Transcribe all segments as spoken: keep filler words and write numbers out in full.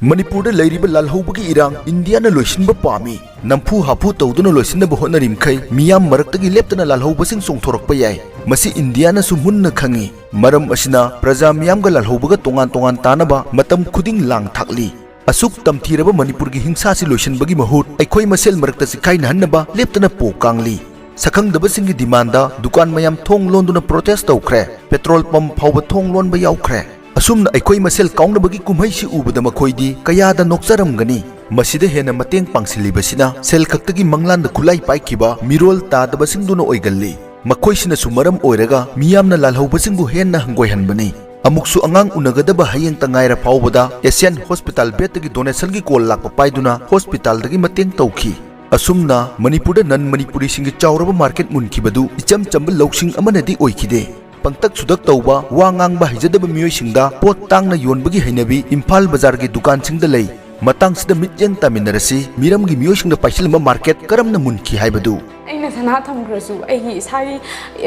ꯃꯅꯤꯄꯨꯔꯗ ꯂꯩꯔꯤꯕ ꯂꯥꯜꯍꯧꯕꯒꯤ ꯏꯔꯥꯡ ꯏꯟꯗꯤꯌꯥꯅ ꯂꯣꯏꯁꯤꯟꯕ ꯄꯥꯝꯃꯤ꯫ ꯅꯝꯐꯨ ꯍꯥꯐꯨ ꯇꯧꯗꯨꯅ ꯂꯣꯏꯁꯤꯟꯅꯕ ꯍꯣꯠꯅꯔꯤꯃꯈꯩ ꯃꯤꯌꯥꯝ ꯃꯔꯛꯇꯒꯤ ꯂꯦꯞꯇꯅ ꯂꯥꯜꯍꯧꯕꯁꯤꯡ ꯆꯣꯡꯊꯣꯔꯛꯄ ꯌꯥꯏ꯫ ꯃꯁꯤ ꯏꯟꯗꯤꯌꯥꯅꯁꯨ ꯃꯨꯟꯅ ꯈꯪꯏ꯫ ꯃꯔꯝ ꯑꯁꯤꯅ ꯄ꯭ꯔꯖꯥ ꯃꯤꯌꯥꯝꯒ ꯂꯥꯜꯍꯧꯕꯒ ꯇꯣꯉꯥꯟ ꯇꯣꯉꯥꯟ ꯇꯥꯅꯕ ꯃꯇꯝ ꯈꯨꯗꯤꯡ ꯂꯥꯡ ꯊꯥꯛꯂꯤ꯫ ꯑꯁꯨꯛ ꯇꯝꯊꯤꯔꯕ ꯃꯅꯤꯄꯨꯔꯒꯤ ꯍꯤꯡꯁꯥꯁꯤ ꯂꯣꯏꯁꯤꯟꯕꯒꯤ ꯃꯍꯨꯠ ꯑꯩꯈꯣꯏ ꯃꯁꯦꯜ ꯃꯔꯛꯇ ꯆꯤꯈꯥꯏꯅꯍꯟꯅꯕ ꯂꯦꯞꯇꯅ ꯄꯣ ꯀꯥꯡꯂꯤ꯫ ꯁꯛꯈꯪꯗꯕꯁꯤꯡꯒꯤ ꯗꯤꯃꯥꯟꯗ ꯗꯨꯀꯥꯟ ꯃꯌꯥꯝ ꯊꯣꯡ ꯂꯣꯟꯗꯨꯅ ꯄ꯭ꯔꯣꯇꯦꯁ ꯇꯧꯈ꯭ꯔꯦ꯫ ꯄꯦꯇ꯭ꯔꯣꯜ ꯄꯝꯞ ꯐꯥꯎꯕ ꯊꯣꯡ ꯂꯣꯟꯕ ꯌꯥꯎꯈ꯭ꯔꯦ꯫ ꯑꯁꯨꯝꯅ ꯑꯩꯈꯣꯏ ꯃꯁꯦꯜ ꯀꯥꯎꯅꯕꯒꯤ ꯀꯨꯝꯍꯩꯁꯤ ꯎꯕꯗ ꯃꯈꯣꯏꯗꯤ ꯀꯌꯥꯗ ꯅꯣꯛꯆꯔꯝꯒꯅꯤ꯫ ꯃꯁꯤꯗ ꯍꯦꯟꯅ ꯃꯇꯦꯡ ꯄꯥꯡꯁꯤꯜꯂꯤꯕꯁꯤꯅ ꯁꯦꯜ ꯈꯛꯇꯒꯤ ꯃꯪꯂꯥꯟꯗ ꯈꯨꯠꯂꯥꯏ ꯄꯥꯏꯈꯤꯕ ꯃꯤꯔꯣꯜ ꯇꯥꯗꯕꯁꯤꯡꯗꯨꯅ ꯑꯣꯏꯒꯜꯂꯤ꯫ ꯃꯈꯣꯏꯁꯤꯅꯁꯨ ꯃꯔꯝ ꯑꯣꯏꯔꯒ ꯃꯤꯌꯥꯝꯅ ꯂꯥꯜꯍꯧꯕꯁꯤꯡꯕꯨ ꯍꯦꯟꯅ ꯍꯪꯒꯣꯏꯍꯟꯕꯅꯤ꯫ ꯑꯃꯨꯛꯁꯨ ꯑꯉꯥꯡ ꯎꯅꯒꯗꯕ ꯍꯌꯦꯡꯇ ꯉꯥꯏꯔ ꯐꯥꯎꯕꯗ ꯑꯦꯁꯤꯌꯥꯟ ꯍꯣꯁꯄꯤꯇꯥꯜ ꯕꯦꯗꯇꯒꯤ ꯗꯣꯅꯦꯁꯟꯒꯤ ꯀꯣꯜ ꯂꯥꯛꯄ ꯄꯥꯏꯗꯨꯅ ꯍꯣꯁꯄꯤꯇꯥꯜꯗꯒꯤ ꯃꯇꯦꯡ ꯇꯧꯈꯤ꯫ ꯑꯁꯨꯝꯅ ꯃꯅꯤꯄꯨꯔꯗ ꯅꯟ ꯃꯅꯤꯄꯨꯔꯤꯁꯤꯡꯒꯤ ꯆꯥꯎꯔꯕ ꯃꯥꯔꯀꯦꯠ ꯃꯨꯟꯈꯤꯕꯗꯨ ꯏꯆꯝ ꯆꯝꯕ ꯂꯧꯁꯤꯡ ꯑꯃꯅꯗꯤ ꯑꯣꯏꯈꯤꯗꯦ꯫ ꯄꯪꯇꯛ ꯁꯨꯗꯛ ꯇꯧꯕ, ꯋꯥ ꯉꯥꯡꯕ ꯍꯩꯖꯗꯕ ꯃꯤꯑꯣꯏꯁꯤꯡꯗ ꯄꯣꯠ ꯇꯥꯡꯅ ꯌꯣꯟꯕꯒꯤ ꯍꯩꯅꯕꯤ ꯏꯝꯐꯥꯜ ꯕꯖꯥꯔꯒꯤ ꯗꯨꯀꯥꯟꯁꯤꯡꯗ ꯂꯩ꯫ ꯃꯇꯥꯡꯁꯤꯗ ꯃꯤꯠꯌꯦꯡ ꯇꯥꯃꯤꯟꯅꯔꯁꯤ, ꯃꯤꯔꯝꯒꯤ ꯃꯤꯑꯣꯏꯁꯤꯡꯗ ꯄꯥꯏꯁꯤꯜꯂꯝꯕ ꯃꯥꯔꯀꯦꯠ ꯀꯔꯝꯅ ꯃꯨꯟꯈꯤ ꯍꯥꯏꯕꯗꯨ꯫ ꯑꯩꯅ ꯁꯅꯥ ꯊꯝꯈ꯭ꯔꯁꯨ ꯑꯩꯒꯤ ꯏꯁꯥꯒꯤ,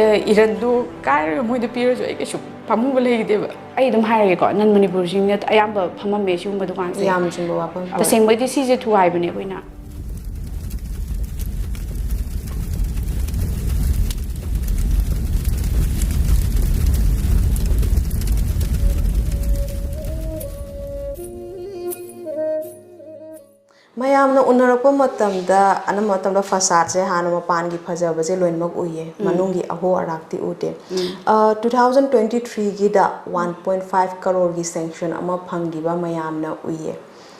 ꯑ, ꯏꯔꯟꯗꯨ ꯀꯥꯏꯔꯒ ꯃꯣꯏꯗ ꯄꯤꯔꯁꯨ ꯑꯩ ꯀꯩꯁꯨ ꯄꯥꯝꯃꯨꯕ ꯂꯩꯈꯤꯗꯦꯕ꯫ ꯑꯩ ꯑꯗꯨꯝ ꯍꯥꯏꯔꯒꯦꯀꯣ, ꯅꯟ ꯃꯅꯤꯄꯨꯔꯁꯤꯡꯅ ꯑꯌꯥꯝꯕ ꯐꯝꯃꯝꯃꯦ ꯁꯤꯒꯨꯝꯕ ꯗꯨꯀꯥꯟꯁꯦ꯫ ꯌꯥꯝ ꯆꯨꯝꯕ ꯋꯥꯐꯝ꯫ ꯇꯁꯦꯡꯕꯩꯗꯤ ꯁꯤꯁꯦ ꯊꯨꯒꯥꯏꯕꯅꯦ ꯑꯩꯈꯣꯏꯅ꯫ ꯃꯌꯥꯝꯅ ꯎꯅꯔꯛꯄ ꯃꯇꯝꯗ ꯑꯅꯝꯕ ꯃꯇꯝꯗ ꯐꯁꯥꯗꯁꯦ ꯍꯥꯟꯅ ꯃꯄꯥꯟꯒꯤ ꯐꯖꯕꯁꯦ ꯂꯣꯏꯅꯃꯛ ꯎꯏꯌꯦ, ꯎꯝ꯫ ꯃꯅꯨꯡꯒꯤ ꯑꯍꯣ ꯑꯔꯥꯛꯇꯤ ꯎꯗꯦ꯫ ꯎꯝ꯫ ꯑ, two thousand twenty three ꯒꯤꯗ one point five crore ꯒꯤ sanction ꯑꯃ ꯐꯪꯈꯤꯕ ꯃꯌꯥꯝꯅ ꯎꯏꯌꯦ꯫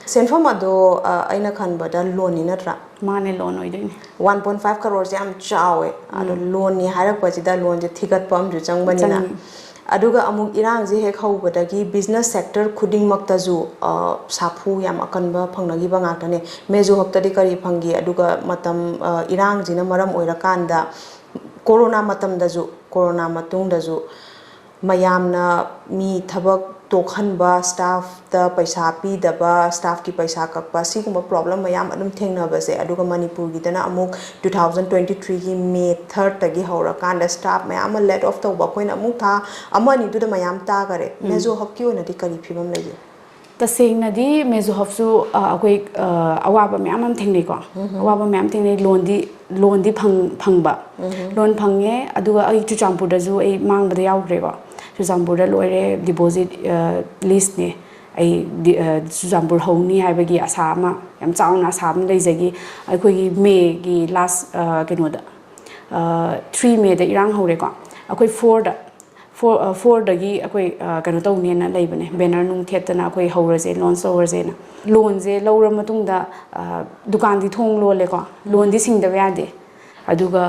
ꯁꯦꯟꯐꯝ ꯑꯗꯣ, ꯑ, ꯑꯩꯅ ꯈꯟꯕꯗ loan ꯅꯤ ꯅꯠꯇ꯭ꯔꯥ? ꯃꯥꯅꯦ, loan ꯑꯣꯏꯗꯣꯏꯅꯦ꯫ One point five crore ꯁꯦ ꯌꯥꯝ ꯆꯥꯎꯋꯦ꯫ ꯑꯗꯣ ꯎꯝ꯫ Loan ꯅꯤ ꯍꯥꯏꯔꯛꯄꯁꯤꯗ loan ꯁꯦ ꯊꯤꯒꯠꯄ ꯑꯃꯁꯨ ꯆꯪꯕꯅꯤꯅ꯫ ꯆꯪꯉꯤ꯫ ꯑꯗꯨꯒ ꯑꯃꯨꯛ ꯏꯔꯥꯡꯁꯦ ꯍꯦꯛ ꯍꯧꯕꯗꯒꯤ business sector ꯈꯨꯗꯤꯡꯃꯛꯇꯁꯨ, ꯑ, ꯁꯥꯐꯨ ꯌꯥꯝ ꯑꯀꯟꯕ ꯐꯪꯅꯈꯤꯕ ꯉꯥꯛꯇꯅꯦ꯫ Meesho Hub ꯇꯗꯤ ꯀꯔꯤ ꯐꯪꯈꯤ? ꯑꯗꯨꯒ ꯃꯇꯝ, ꯑ, ꯏꯔꯥꯡꯁꯤꯅ ꯃꯔꯝ ꯑꯣꯏꯔꯀꯥꯟꯗ ꯀꯣꯔꯣꯅꯥ ꯃꯇꯝꯗꯁꯨ, ꯀꯣꯔꯣꯅꯥ ꯃꯇꯨꯡꯗꯁꯨ ꯃꯌꯥꯝꯅ ꯃꯤ ꯊꯕꯛ ꯇꯣꯛꯍꯟꯕ, staff ꯇ ꯄꯩꯁꯥ ꯄꯤꯗꯕ, staff ꯀꯤ ꯄꯩꯁꯥ ꯀꯛꯄ, ꯁꯤꯒꯨꯝꯕ problem ꯃꯌꯥꯝ ꯑꯗꯨꯝ ꯊꯦꯡꯅꯕꯁꯦ꯫ ꯑꯗꯨꯒ ꯃꯅꯤꯄꯨꯔꯒꯤꯗꯅ ꯑꯃꯨꯛ two thousand twenty three ꯒꯤ May third ꯇꯒꯤ ꯍꯧꯔꯀꯥꯟꯗ staff ꯃꯌꯥꯝ ꯑꯃ laid off ꯇꯧꯕ, ꯑꯩꯈꯣꯏꯅ ꯑꯃꯨꯛ ꯊꯥ ꯑꯃ ꯑꯅꯤꯗꯨꯗ ꯃꯌꯥꯝ ꯇꯥꯈꯔꯦ꯫ ꯎꯝ꯫ Meesho Hub ꯀꯤ ꯑꯣꯏꯅꯗꯤ ꯀꯔꯤ ꯐꯤꯕꯝ ꯂꯩꯒꯦ? ꯇꯁꯦꯡꯅꯗꯤ ꯃꯦꯖꯣ ꯍꯕꯁꯨ ꯑꯩꯈꯣꯏ ꯑꯋꯥꯕ ꯃꯌꯥꯝ ꯑꯃ ꯊꯦꯡꯅꯩꯀꯣ꯫ ꯑꯋꯥꯕ ꯃꯌꯥꯝ ꯊꯦꯡꯅꯩ꯫ ꯂꯣꯟꯗꯤ ꯂꯣꯟꯗꯤ ꯐꯪ ꯐꯪꯕ꯫ ꯂꯣꯟ ꯐꯪꯉꯦ꯫ ꯑꯗꯨꯒ ꯑꯩ ꯆꯨꯔꯆꯥꯟꯄꯨꯔꯗꯁꯨ ꯑꯩ ꯃꯥꯡꯕꯗ ꯌꯥꯎꯈ꯭ꯔꯦꯀꯣ꯫ ꯆꯨꯔꯆꯥꯟꯄꯨꯔꯗ ꯂꯣꯏꯔꯦ꯫ ꯗꯤꯄꯣꯖꯤꯠ ꯂꯤꯁꯅꯦ꯫ ꯑꯩ ꯆꯨꯔꯆꯥꯟꯄꯨꯔ ꯍꯧꯅꯤ ꯍꯥꯏꯕꯒꯤ ꯑꯁꯥ ꯑꯃ, ꯌꯥꯝ ꯆꯥꯎꯅ ꯑꯁꯥ ꯑꯃ ꯂꯩꯖꯈꯤ꯫ ꯑꯩꯈꯣꯏꯒꯤ ꯃꯦꯒꯤ ꯂꯥꯁ ꯀꯩꯅꯣꯗ, ꯊ꯭ꯔꯤ ꯃꯦꯗ ꯏꯔꯥꯡ ꯍꯧꯔꯦꯀꯣ꯫ ꯑꯩꯈꯣꯏ ꯐꯣꯔꯗ, ꯐꯣꯔ ꯐꯣꯔꯗꯒꯤ ꯑꯩꯈꯣꯏ ꯀꯩꯅꯣ ꯇꯧꯅꯦꯅ ꯂꯩꯕꯅꯦ꯫ ꯕꯦꯅꯔ ꯅꯨꯡ ꯊꯦꯠꯇꯅ ꯑꯩꯈꯣꯏ ꯍꯧꯔꯁꯦ, ꯂꯣꯟꯁ ꯇꯧꯔꯁꯦꯅ꯫ ꯂꯣꯟꯁꯦ ꯂꯧꯔ ꯃꯇꯨꯡꯗ ꯗꯨꯀꯥꯟꯗꯤ ꯊꯣꯡ ꯂꯣꯜꯂꯦꯀꯣ꯫ ꯂꯣꯟꯗꯤ ꯁꯤꯡꯗꯕ ꯌꯥꯗꯦ꯫ ꯑꯗꯨꯒ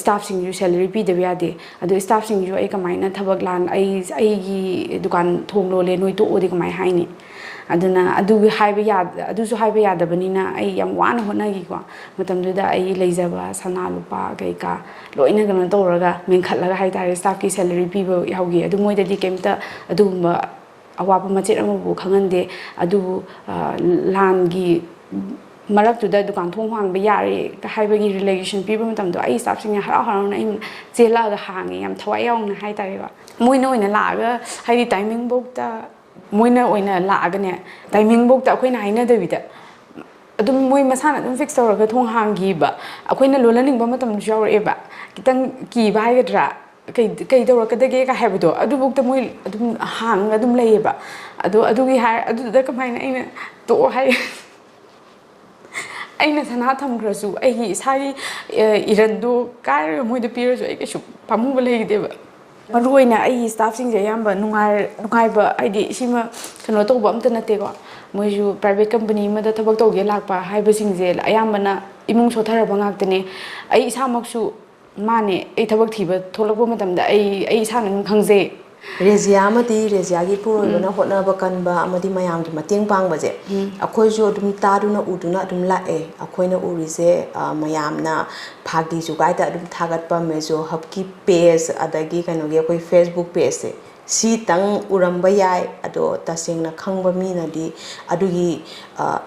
ꯁ꯭ꯇꯥꯐꯁꯤꯡꯁꯨ ꯁꯦꯂꯔꯤ ꯄꯤꯗꯕ ꯌꯥꯗꯦ꯫ ꯑꯗꯨ ꯁ꯭ꯇꯥꯐꯁꯤꯡꯁꯨ ꯑꯩ ꯀꯃꯥꯏꯅ ꯊꯕꯛ ꯂꯥꯟ-, ꯑꯩ, ꯑꯩꯒꯤ ꯗꯨꯀꯥꯟ ꯊꯣꯡ ꯂꯣꯜꯂꯦ, ꯅꯣꯏ ꯇꯣꯛꯑꯣꯗꯤ ꯀꯃꯥꯏꯅ ꯍꯥꯏꯅꯤ? ꯑꯗꯨꯅ ꯑꯗꯨꯒꯤ ꯍꯥꯏꯕ ꯌꯥ-, ꯑꯗꯨꯁꯨ ꯍꯥꯏꯕ ꯌꯥꯗꯕꯅꯤꯅ ꯑꯩ ꯌꯥꯝ ꯋꯥꯅ ꯍꯣꯠꯅꯈꯤꯀꯣ꯫ ꯃꯇꯝꯗꯨꯗ ꯑꯩ ꯂꯩꯖꯕ ꯁꯅꯥ ꯂꯨꯄꯥ ꯀꯩꯀꯥ ꯂꯣꯏꯅ ꯀꯩꯅꯣ ꯇꯧꯔꯒ, ꯃꯦꯟꯈꯠꯂꯒ ꯍꯥꯏꯇꯥꯔꯦ, ꯁ꯭ꯇꯥꯐꯀꯤ ꯁꯦꯂꯔꯤ ꯄꯤꯕ ꯌꯥꯎꯈꯤ꯫ ꯑꯗꯨ ꯃꯣꯏꯗꯗꯤ ꯀꯩꯝꯇ ꯑꯗꯨꯒꯨꯝꯕ ꯑꯋꯥꯕ ꯃꯆꯦꯠ ꯑꯃꯕꯨ ꯈꯪꯍꯟꯗꯦ꯫ ꯑꯗꯨꯕꯨ ꯂꯥꯟꯒꯤ ꯃꯔꯛꯇꯨꯗ ꯗꯨꯀꯥꯟ ꯊꯣꯡ ꯍꯥꯡꯕ ꯌꯥꯔꯦ ꯍꯥꯏꯕꯒꯤ ꯔꯤꯂꯦꯒꯦꯁꯟ ꯄꯤꯕ ꯃꯇꯝꯗꯣ, ꯑꯩ ꯁ꯭ꯇꯥꯐꯁꯤꯡꯅ ꯍꯔꯥꯎ ꯍꯔꯥꯎꯅ ꯑꯩ ꯆꯦꯜꯂꯛꯑꯒ ꯍꯥꯡꯉꯦ, ꯌꯥꯝ ꯊꯋꯥꯏ ꯌꯥꯎꯅ ꯍꯥꯏꯇꯥꯔꯦꯀꯣ꯫ ꯃꯣꯏꯅ ꯑꯣꯏꯅ ꯂꯥꯛꯑꯒ, ꯍꯥꯏꯗꯤ, ꯇꯥꯏꯃꯤꯡꯐꯧꯗ ꯃꯣꯏꯅ ꯑꯣꯏꯅ ꯂꯥꯛꯑꯒꯅꯦ, ꯇꯥꯏꯃꯤꯡꯐꯧꯗ ꯑꯩꯈꯣꯏꯅ ꯍꯥꯏꯅꯗꯕꯤꯗ ꯑꯗꯨꯝ ꯃꯣꯏ ꯃꯁꯥꯅ ꯑꯗꯨꯝ ꯐꯤꯛꯁ ꯇꯧꯔꯒ ꯊꯣꯡ ꯍꯥꯡꯈꯤꯕ꯫ ꯑꯩꯈꯣꯏꯅ ꯂꯣꯜꯍꯟꯅꯤꯡꯕ ꯃꯇꯝꯁꯨ ꯌꯥꯎꯔꯛꯑꯦꯕ꯫ ꯈꯤꯇꯪ ꯀꯤꯕ ꯍꯥꯏꯒꯗ꯭ꯔꯥ, ꯀꯩ, ꯀꯩ ꯇꯧꯔꯛꯀꯗꯒꯦꯒ ꯍꯥꯏꯕꯗꯣ, ꯑꯗꯨꯐꯧꯗ ꯃꯣꯏ ꯑꯗꯨꯝ ꯍꯥꯡꯉꯒ ꯑꯗꯨꯝ ꯂꯩꯌꯦꯕ꯫ ꯑꯗꯣ ꯑꯗꯨꯒꯤ ꯍꯥꯏ, ꯑꯗꯨꯗꯨꯗ ꯀꯃꯥꯏꯅ ꯑꯩꯅ ꯇꯣꯛꯑꯣ ꯍꯥꯏ? ꯑꯩꯅ ꯁꯅꯥ ꯊꯝꯈ꯭ꯔꯁꯨ, ꯑꯩꯒꯤ ꯏꯁꯥꯒꯤ, ꯑ, ꯏꯔꯟꯗꯣ ꯀꯥꯏꯔꯒ ꯃꯣꯏꯗ ꯄꯤꯔꯁꯨ ꯑꯩ ꯀꯩꯁꯨ ꯄꯥꯝꯃꯨꯕ ꯂꯩꯈꯤꯗꯦꯕ꯫ ꯃꯔꯨ ꯑꯣꯏꯅ ꯑꯩꯒꯤ ꯁ꯭ꯇꯥꯐꯁꯤꯡꯁꯦ ꯑꯌꯥꯝꯕ ꯅꯨꯡꯉꯥꯏ-, ꯅꯨꯡꯉꯥꯏꯕ, ꯍꯥꯏꯗꯤ, ꯁꯤꯃ ꯀꯩꯅꯣ ꯇꯧꯕ ꯑꯝꯇ ꯅꯠꯇꯦꯀꯣ꯫ ꯃꯣꯏꯁꯨ ꯄ꯭ꯔꯥꯏꯚꯦꯠ ꯀꯝꯄꯅꯤ ꯑꯃꯗ ꯊꯕꯛ ꯇꯧꯒꯦ ꯂꯥꯛꯄ ꯍꯥꯏꯕꯁꯤꯡꯁꯦ ꯑꯌꯥꯝꯕꯅ ꯏꯃꯨꯡ ꯁꯣꯠꯊꯔꯕ ꯉꯥꯛꯇꯅꯦ꯫ ꯑꯩ ꯏꯁꯥꯃꯛꯁꯨ, ꯃꯥꯅꯦ, ꯑꯩ ꯊꯕꯛ ꯊꯤꯕ ꯊꯣꯛꯂꯛꯄ ꯃꯇꯝꯗ ꯑꯩ, ꯑꯩ ꯏꯁꯥꯅ ꯑꯗꯨꯝ ꯈꯪꯖꯩ꯫ ꯔꯦꯖꯤꯌꯥ ꯑꯃꯗꯤ ꯔꯦꯖꯤꯌꯥꯒꯤ ꯏꯄꯨꯔꯣꯏꯕꯅ ꯍꯣꯠꯅꯕ ꯀꯟꯕ ꯑꯃꯗꯤ ꯃꯌꯥꯝꯒꯤ ꯃꯇꯦꯡ ꯄꯥꯡꯕꯁꯦ ꯑꯩꯈꯣꯏꯁꯨ ꯑꯗꯨꯝ ꯇꯥꯗꯨꯅ ꯎꯗꯨꯅ ꯑꯗꯨꯝ ꯂꯥꯛꯑꯦ꯫ ꯑꯩꯈꯣꯏꯅ ꯎꯔꯤꯁꯦ, ꯑ, ꯃꯌꯥꯝꯅ ꯐꯥꯒꯤ ꯖꯨꯒꯥꯏꯗ ꯑꯗꯨꯝ ꯊꯥꯒꯠꯄ ꯃꯦꯖꯣ ꯍꯕꯀꯤ ꯄꯦꯖ, ꯑꯗꯒꯤ ꯀꯩꯅꯣꯒꯤ ꯑꯩꯈꯣꯏ ꯐꯦꯁꯕꯨꯛ ꯄꯦꯖꯁꯦ, ꯁꯤꯇꯪ ꯎꯔꯝꯕ ꯌꯥꯏ꯫ ꯑꯗꯣ ꯇꯁꯦꯡꯅ ꯈꯪꯕ ꯃꯤꯅꯗꯤ ꯑꯗꯨꯒꯤ, ꯑ,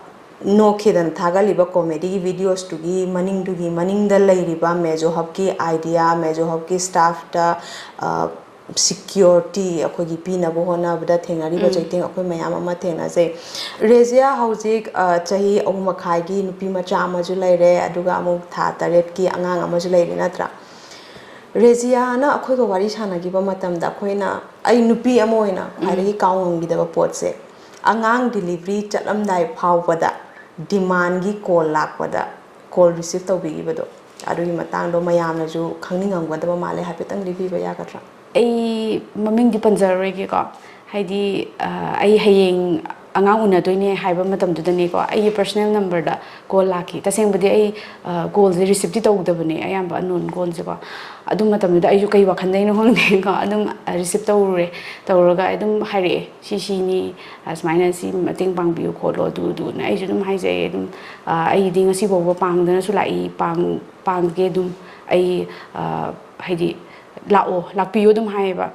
ꯅꯣꯛꯈꯤꯗꯅ ꯊꯥꯒꯠꯂꯤꯕ ꯀꯣꯃꯦꯗꯤꯒꯤ ꯚꯤꯗꯤꯑꯣꯁꯇꯨꯒꯤ ꯃꯅꯤꯡꯗꯨꯒꯤ ꯃꯅꯤꯡꯗ ꯂꯩꯔꯤꯕ ꯃꯦꯖꯣ ꯍꯕꯀꯤ ꯑꯥꯏꯗꯤꯌꯥ, ꯃꯦꯖꯣ ꯍꯕꯀꯤ ꯁ꯭ꯇꯥꯐꯇ, ꯑ, ꯁꯤꯀ꯭ꯌꯣꯔꯤꯇꯤ ꯑꯩꯈꯣꯏꯒꯤ ꯄꯤꯅꯕ ꯍꯣꯠꯅꯕꯗ ꯊꯦꯡꯅꯔꯤꯕ ꯎꯝ꯫ ꯆꯩꯊꯦꯡ ꯑꯩꯈꯣꯏ ꯃꯌꯥꯝ ꯑꯃ ꯊꯦꯡꯅꯖꯩ꯫ ꯔꯦꯖꯤꯌꯥ ꯍꯧꯖꯤꯛ, ꯑ, ꯆꯍꯤ ꯑꯍꯨꯝ ꯃꯈꯥꯏꯒꯤ ꯅꯨꯄꯤ ꯃꯆꯥ ꯑꯃꯁꯨ ꯂꯩꯔꯦ, ꯑꯗꯨꯒ ꯑꯃꯨꯛ ꯊꯥ ꯇꯔꯦꯠꯀꯤ ꯑꯉꯥꯡ ꯑꯃꯁꯨ ꯂꯩꯔꯦ, ꯅꯠꯇ꯭ꯔꯥ? ꯔꯦꯖꯤꯌꯥꯅ ꯑꯩꯈꯣꯏꯒ ꯋꯥꯔꯤ ꯁꯥꯟꯅꯈꯤꯕ ꯃꯇꯝꯗ ꯑꯩꯈꯣꯏꯅ, ꯑꯩ ꯅꯨꯄꯤ ꯑꯃ ꯑꯣꯏꯅ ꯎꯝ꯫ ꯈ꯭ꯋꯥꯏꯗꯒꯤ ꯀꯥꯎ ꯉꯝꯈꯤꯗꯕ ꯄꯣꯠꯁꯦ, ꯑꯉꯥꯡ ꯗꯤꯂꯤꯚꯔꯤ ꯆꯠꯂꯝꯗꯥꯏ ꯐꯥꯎꯕꯗ ꯗꯤꯃꯥꯟꯒꯤ ꯀꯣꯜ ꯂꯥꯛꯄꯗ ꯀꯣꯜ ꯔꯤꯁꯤꯞ ꯇꯧꯕꯤꯈꯤꯕꯗꯣ, ꯑꯗꯨꯒꯤ ꯃꯇꯥꯡꯗꯣ ꯃꯌꯥꯝꯅꯁꯨ ꯈꯪꯅꯤꯡꯉꯝꯒꯗꯕ ꯃꯥꯜꯂꯦ, ꯍꯥꯏꯐꯦꯠꯇꯪ ꯂꯤꯕꯤꯕ ꯌꯥꯒꯗ꯭ꯔꯥ? ꯑꯩ ꯃꯃꯤꯡꯗꯤ ꯄꯟꯖꯔꯔꯣꯏꯒꯦꯀꯣ, ꯍꯥꯏꯗꯤ, ꯑ, ꯑꯩ ꯍꯌꯦꯡ ꯑꯉꯥꯡ ꯎꯅꯗꯣꯏꯅꯦ ꯍꯥꯏꯕ ꯃꯇꯝꯗꯨꯗꯅꯦꯀꯣ, ꯑꯩꯒꯤ ꯄꯔꯁꯅꯦꯜ ꯅꯝꯕꯔꯗ ꯀꯣꯜ ꯂꯥꯛꯈꯤ꯫ ꯇꯁꯦꯡꯕꯗꯤ ꯑꯩ, ꯑ, ꯀꯣꯜꯁꯦ ꯔꯤꯁꯤꯞꯇꯤ ꯇꯧꯗꯕꯅꯦ, ꯑꯌꯥꯝꯕ ꯑꯟꯅꯣꯟ ꯀꯣꯜꯁꯦꯀꯣ꯫ ꯑꯗꯨ ꯃꯇꯝꯗꯨꯗ ꯑꯩꯁꯨ ꯀꯩ ꯋꯥꯈꯜꯗꯩꯅꯣ ꯈꯪꯗꯦꯀꯣ, ꯑꯗꯨꯝ, ꯑ, ꯔꯤꯁꯤꯞ ꯇꯧꯔꯨꯔꯦ꯫ ꯇꯧꯔꯒ ꯑꯗꯨꯝ ꯍꯥꯏꯔꯛꯑꯦ, "ꯁꯤ ꯁꯤꯅꯤ, ꯑꯁꯨꯃꯥꯏꯅ ꯁꯤ ꯃꯇꯦꯡ ꯄꯥꯡꯕꯤꯌꯨ ꯈꯣꯠꯂꯣ ꯑꯗꯨ ꯑꯗꯨꯅ", ꯑꯩꯁꯨ ꯑꯗꯨꯝ ꯍꯥꯏꯖꯩ꯫ ꯑꯗꯨꯝ, ꯑ, ꯑꯩꯗꯤ ꯉꯁꯤ ꯐꯥꯎꯕ ꯄꯥꯡꯗꯅꯁꯨ ꯂꯥꯛꯏ, ꯄꯥꯡ-, ꯄꯥꯡꯒꯦ ꯑꯗꯨꯝ꯫ ꯑꯩ, ꯑ, ꯍꯥꯏꯗꯤ, "ꯂꯥꯛꯑꯣ, ꯂꯥꯛꯄꯤꯌꯨ" ꯑꯗꯨꯝ ꯍꯥꯏꯌꯦꯕ꯫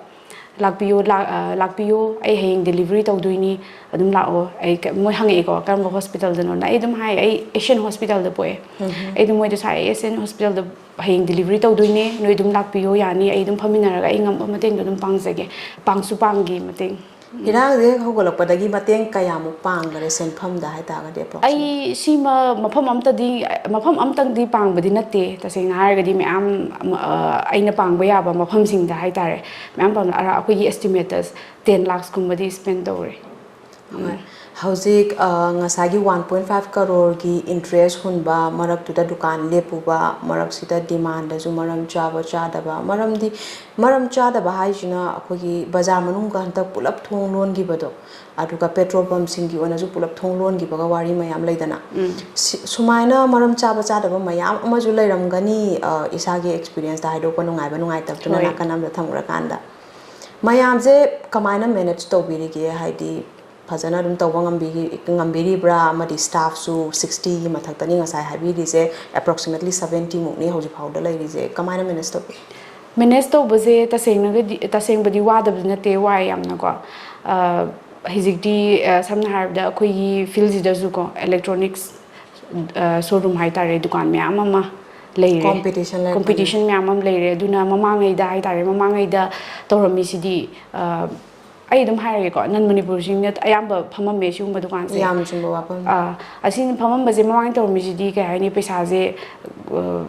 "ꯂꯥꯛꯄꯤꯌꯨ, ꯂꯥꯛ-, ꯑ, ꯂꯥꯛꯄꯤꯌꯨ, ꯑꯩ ꯍꯌꯦꯡ ꯗꯦꯂꯤꯚꯔꯤ ꯇꯧꯗꯣꯏꯅꯤ, ꯑꯗꯨꯝ ꯂꯥꯛꯑꯣ"꯫ ꯑꯩ ꯀ-, ꯃꯣꯏ ꯍꯪꯉꯛꯑꯦꯀꯣ, "ꯀꯔꯝꯕ ꯍꯣꯁꯄꯤꯇꯥꯜꯗꯅꯣꯅ?" ꯑꯩ ꯑꯗꯨꯝ ꯍꯥꯏ, "ꯑꯩ ꯑꯦꯁꯤꯌꯥꯟ ꯍꯣꯁꯄꯤꯇꯥꯜꯗ ꯄꯣꯛꯑꯦ"꯫ ꯎꯝ꯫ ꯑꯩ ꯑꯗꯨꯝ ꯃꯣꯏꯗ ꯁꯥꯏ, "ꯑꯩ ꯑꯦꯁꯤꯌꯥꯟ ꯍꯣꯁꯄꯤꯇꯥꯜꯗ ꯍꯌꯦꯡ ꯗꯦꯂꯤꯚꯔꯤ ꯇꯧꯗꯣꯏꯅꯦ, ꯅꯣꯏ ꯑꯗꯨꯝ ꯂꯥꯛꯄꯤꯌꯣ, ꯌꯥꯅꯤ, ꯑꯩ ꯑꯗꯨꯝ ꯐꯝꯃꯤꯟꯅꯔꯒ ꯑꯩ ꯉꯝꯕ ꯃꯇꯦꯡꯗꯣ ꯑꯗꯨꯝ ꯄꯥꯡꯖꯒꯦ"꯫ ꯄꯥꯡꯁꯨ ꯄꯥꯡꯈꯤ ꯃꯇꯦꯡ꯫ ꯏꯔꯥꯡꯁꯦ ꯍꯦꯛ ꯍꯧꯒꯠꯂꯛꯄꯗꯒꯤ ꯃꯇꯦꯡ ꯀꯌꯥꯃꯨꯛ ꯄꯥꯡꯈꯔꯦ, ꯁꯦꯟꯐꯝꯗ ꯍꯥꯏꯇꯥꯔꯒꯗꯤ, approximately? ꯑꯩ ꯁꯤꯃ ꯃꯐꯝ ꯑꯝꯇꯗꯤ, ꯃꯐꯝ ꯑꯝꯇꯪꯗꯤ ꯄꯥꯡꯕꯗꯤ ꯅꯠꯇꯦ, ꯇꯁꯦꯡꯅ ꯍꯥꯏꯔꯒꯗꯤ ꯃꯌꯥꯝ, ꯑ, ꯑꯩꯅ ꯄꯥꯡꯕ ꯌꯥꯕ ꯃꯐꯝꯁꯤꯡꯗ ꯍꯥꯏꯇꯥꯔꯦ, ꯃꯌꯥꯝ ꯄꯥꯡ-, ꯑꯔꯥ-, ꯑꯩꯈꯣꯏꯒꯤ estimated ten lakhs ꯀꯨꯝꯕꯗꯤ spend ꯇꯧꯔꯦ꯫ ꯍꯣꯏ꯫ ꯎꯝ꯫ ꯍꯧꯖꯤꯛ, ꯑ, ꯉꯁꯥꯏꯒꯤ one point five crore ꯒꯤ interest ꯍꯨꯟꯕ, ꯃꯔꯛꯇꯨꯗ ꯗꯨꯀꯥꯟ ꯂꯦꯞꯄꯨꯕ, ꯃꯔꯛꯁꯤꯗ demandꯗꯁꯨ ꯃꯔꯝ ꯆꯥꯕ ꯆꯥꯗꯕ, ꯃꯔꯝꯗꯤ, ꯃꯔꯝ ꯆꯥꯗꯕ ꯍꯥꯏꯁꯤꯅ ꯑꯩꯈꯣꯏꯒꯤ ꯕꯖꯥꯔ ꯃꯅꯨꯡꯒ ꯍꯟꯗꯛ ꯄꯨꯂꯞ ꯊꯣꯡ ꯂꯣꯟꯈꯤꯕꯗꯣ, ꯑꯗꯨꯒ petrol pumpꯁꯤꯡꯒꯤ ꯑꯣꯏꯅꯁꯨ ꯄꯨꯂꯞ ꯊꯣꯡ ꯂꯣꯟꯈꯤꯕꯒ ꯋꯥꯔꯤ ꯃꯌꯥꯝ ꯂꯩꯗꯅ꯫ ꯎꯝ꯫ ꯁꯤ-, ꯁꯨꯃꯥꯏꯅ ꯃꯔꯝ ꯆꯥꯕ ꯆꯥꯗꯕ ꯃꯌꯥꯝ ꯑꯃꯁꯨ ꯂꯩꯔꯝꯒꯅꯤ, ꯑ, ꯏꯁꯥꯒꯤ experienceꯇ ꯍꯥꯏꯗꯣꯛꯄ ꯅꯨꯡꯉꯥꯏꯕ ꯅꯨꯡꯉꯥꯏꯇꯕꯗꯨꯅ ꯍꯣꯏ꯫ ꯅꯥꯀꯟ ꯑꯃꯗ ꯊꯝꯈ꯭ꯔꯀꯥꯟꯗ꯫ ꯃꯌꯥꯝꯁꯦ ꯀꯃꯥꯏꯅ manage ꯇꯧꯕꯤꯔꯤꯒꯦ? ꯍꯥꯏꯗꯤ, ꯐꯖꯅ ꯑꯗꯨꯝ ꯇꯧꯕ ꯉꯝꯕꯤꯔꯤ-, ꯉꯝꯕꯤꯔꯤꯕ꯭ꯔꯥ? ꯑꯃꯗꯤ staffꯁꯨ sixtyꯒꯤ ꯃꯊꯛꯇꯅꯤ ꯉꯁꯥꯏ ꯍꯥꯏꯕꯤꯔꯤꯁꯦ, approximately seventy ꯃꯨꯛꯅꯤ ꯍꯧꯖꯤꯛ ꯐꯥꯎꯗ ꯂꯩꯔꯤꯁꯦ꯫ ꯀꯃꯥꯏꯅ manage ꯇꯧꯕꯤ? Manage ꯇꯧꯕꯁꯦ ꯇꯁꯦꯡꯅꯒꯗꯤ, ꯇꯁꯦꯡꯕꯗꯤ ꯋꯥꯗꯕꯗꯤ ꯅꯠꯇꯦ, ꯋꯥꯏ ꯌꯥꯝꯅꯀꯣ꯫ ꯑ, ꯍꯧꯖꯤꯛꯇꯤ, ꯑ, ꯁꯝꯅ ꯍꯥꯏꯔꯕꯗ ꯑꯩꯈꯣꯏꯒꯤ fieldꯁꯤꯗꯁꯨꯀꯣ, electronics, ꯑ, showroom ꯍꯥꯏꯇꯥꯔꯦ, ꯗꯨꯀꯥꯟ ꯃꯌꯥꯝ ꯑꯃ ꯂꯩꯔꯦ꯫ Competition ꯂꯩꯔꯛꯄꯅꯦ꯫ Competition ꯃꯌꯥꯝ ꯑꯃ ꯂꯩꯔꯦ꯫ ꯑꯗꯨꯅ ꯃꯃꯥꯡꯉꯩꯗ ꯍꯥꯏꯇꯥꯔꯦ, ꯃꯃꯥꯡꯉꯩꯗ ꯇꯧꯔꯝꯃꯤꯁꯤꯗꯤ, ꯑ, ꯑꯩ ꯑꯗꯨꯝ ꯍꯥꯏꯔꯒꯦꯀꯣ, ꯅꯟ ꯃꯅꯤꯄꯨꯔꯁꯤꯡꯅ ꯑꯌꯥꯝꯕ ꯐꯝꯃꯝꯃꯦ ꯁꯤꯒꯨꯝꯕ ꯗꯨꯀꯥꯟꯁꯦ꯫ ꯌꯥꯝ ꯆꯨꯝꯕ ꯋꯥꯐꯝ꯫ ꯑ, ꯑꯁꯤꯅ ꯐꯝꯃꯝꯕꯁꯦ ꯃꯃꯥꯡꯗ ꯇꯧꯔꯝꯃꯤꯁꯤꯗꯤ ꯀꯩ ꯍꯥꯏꯅꯤ, ꯄꯩꯁꯥꯁꯦ, ꯑ,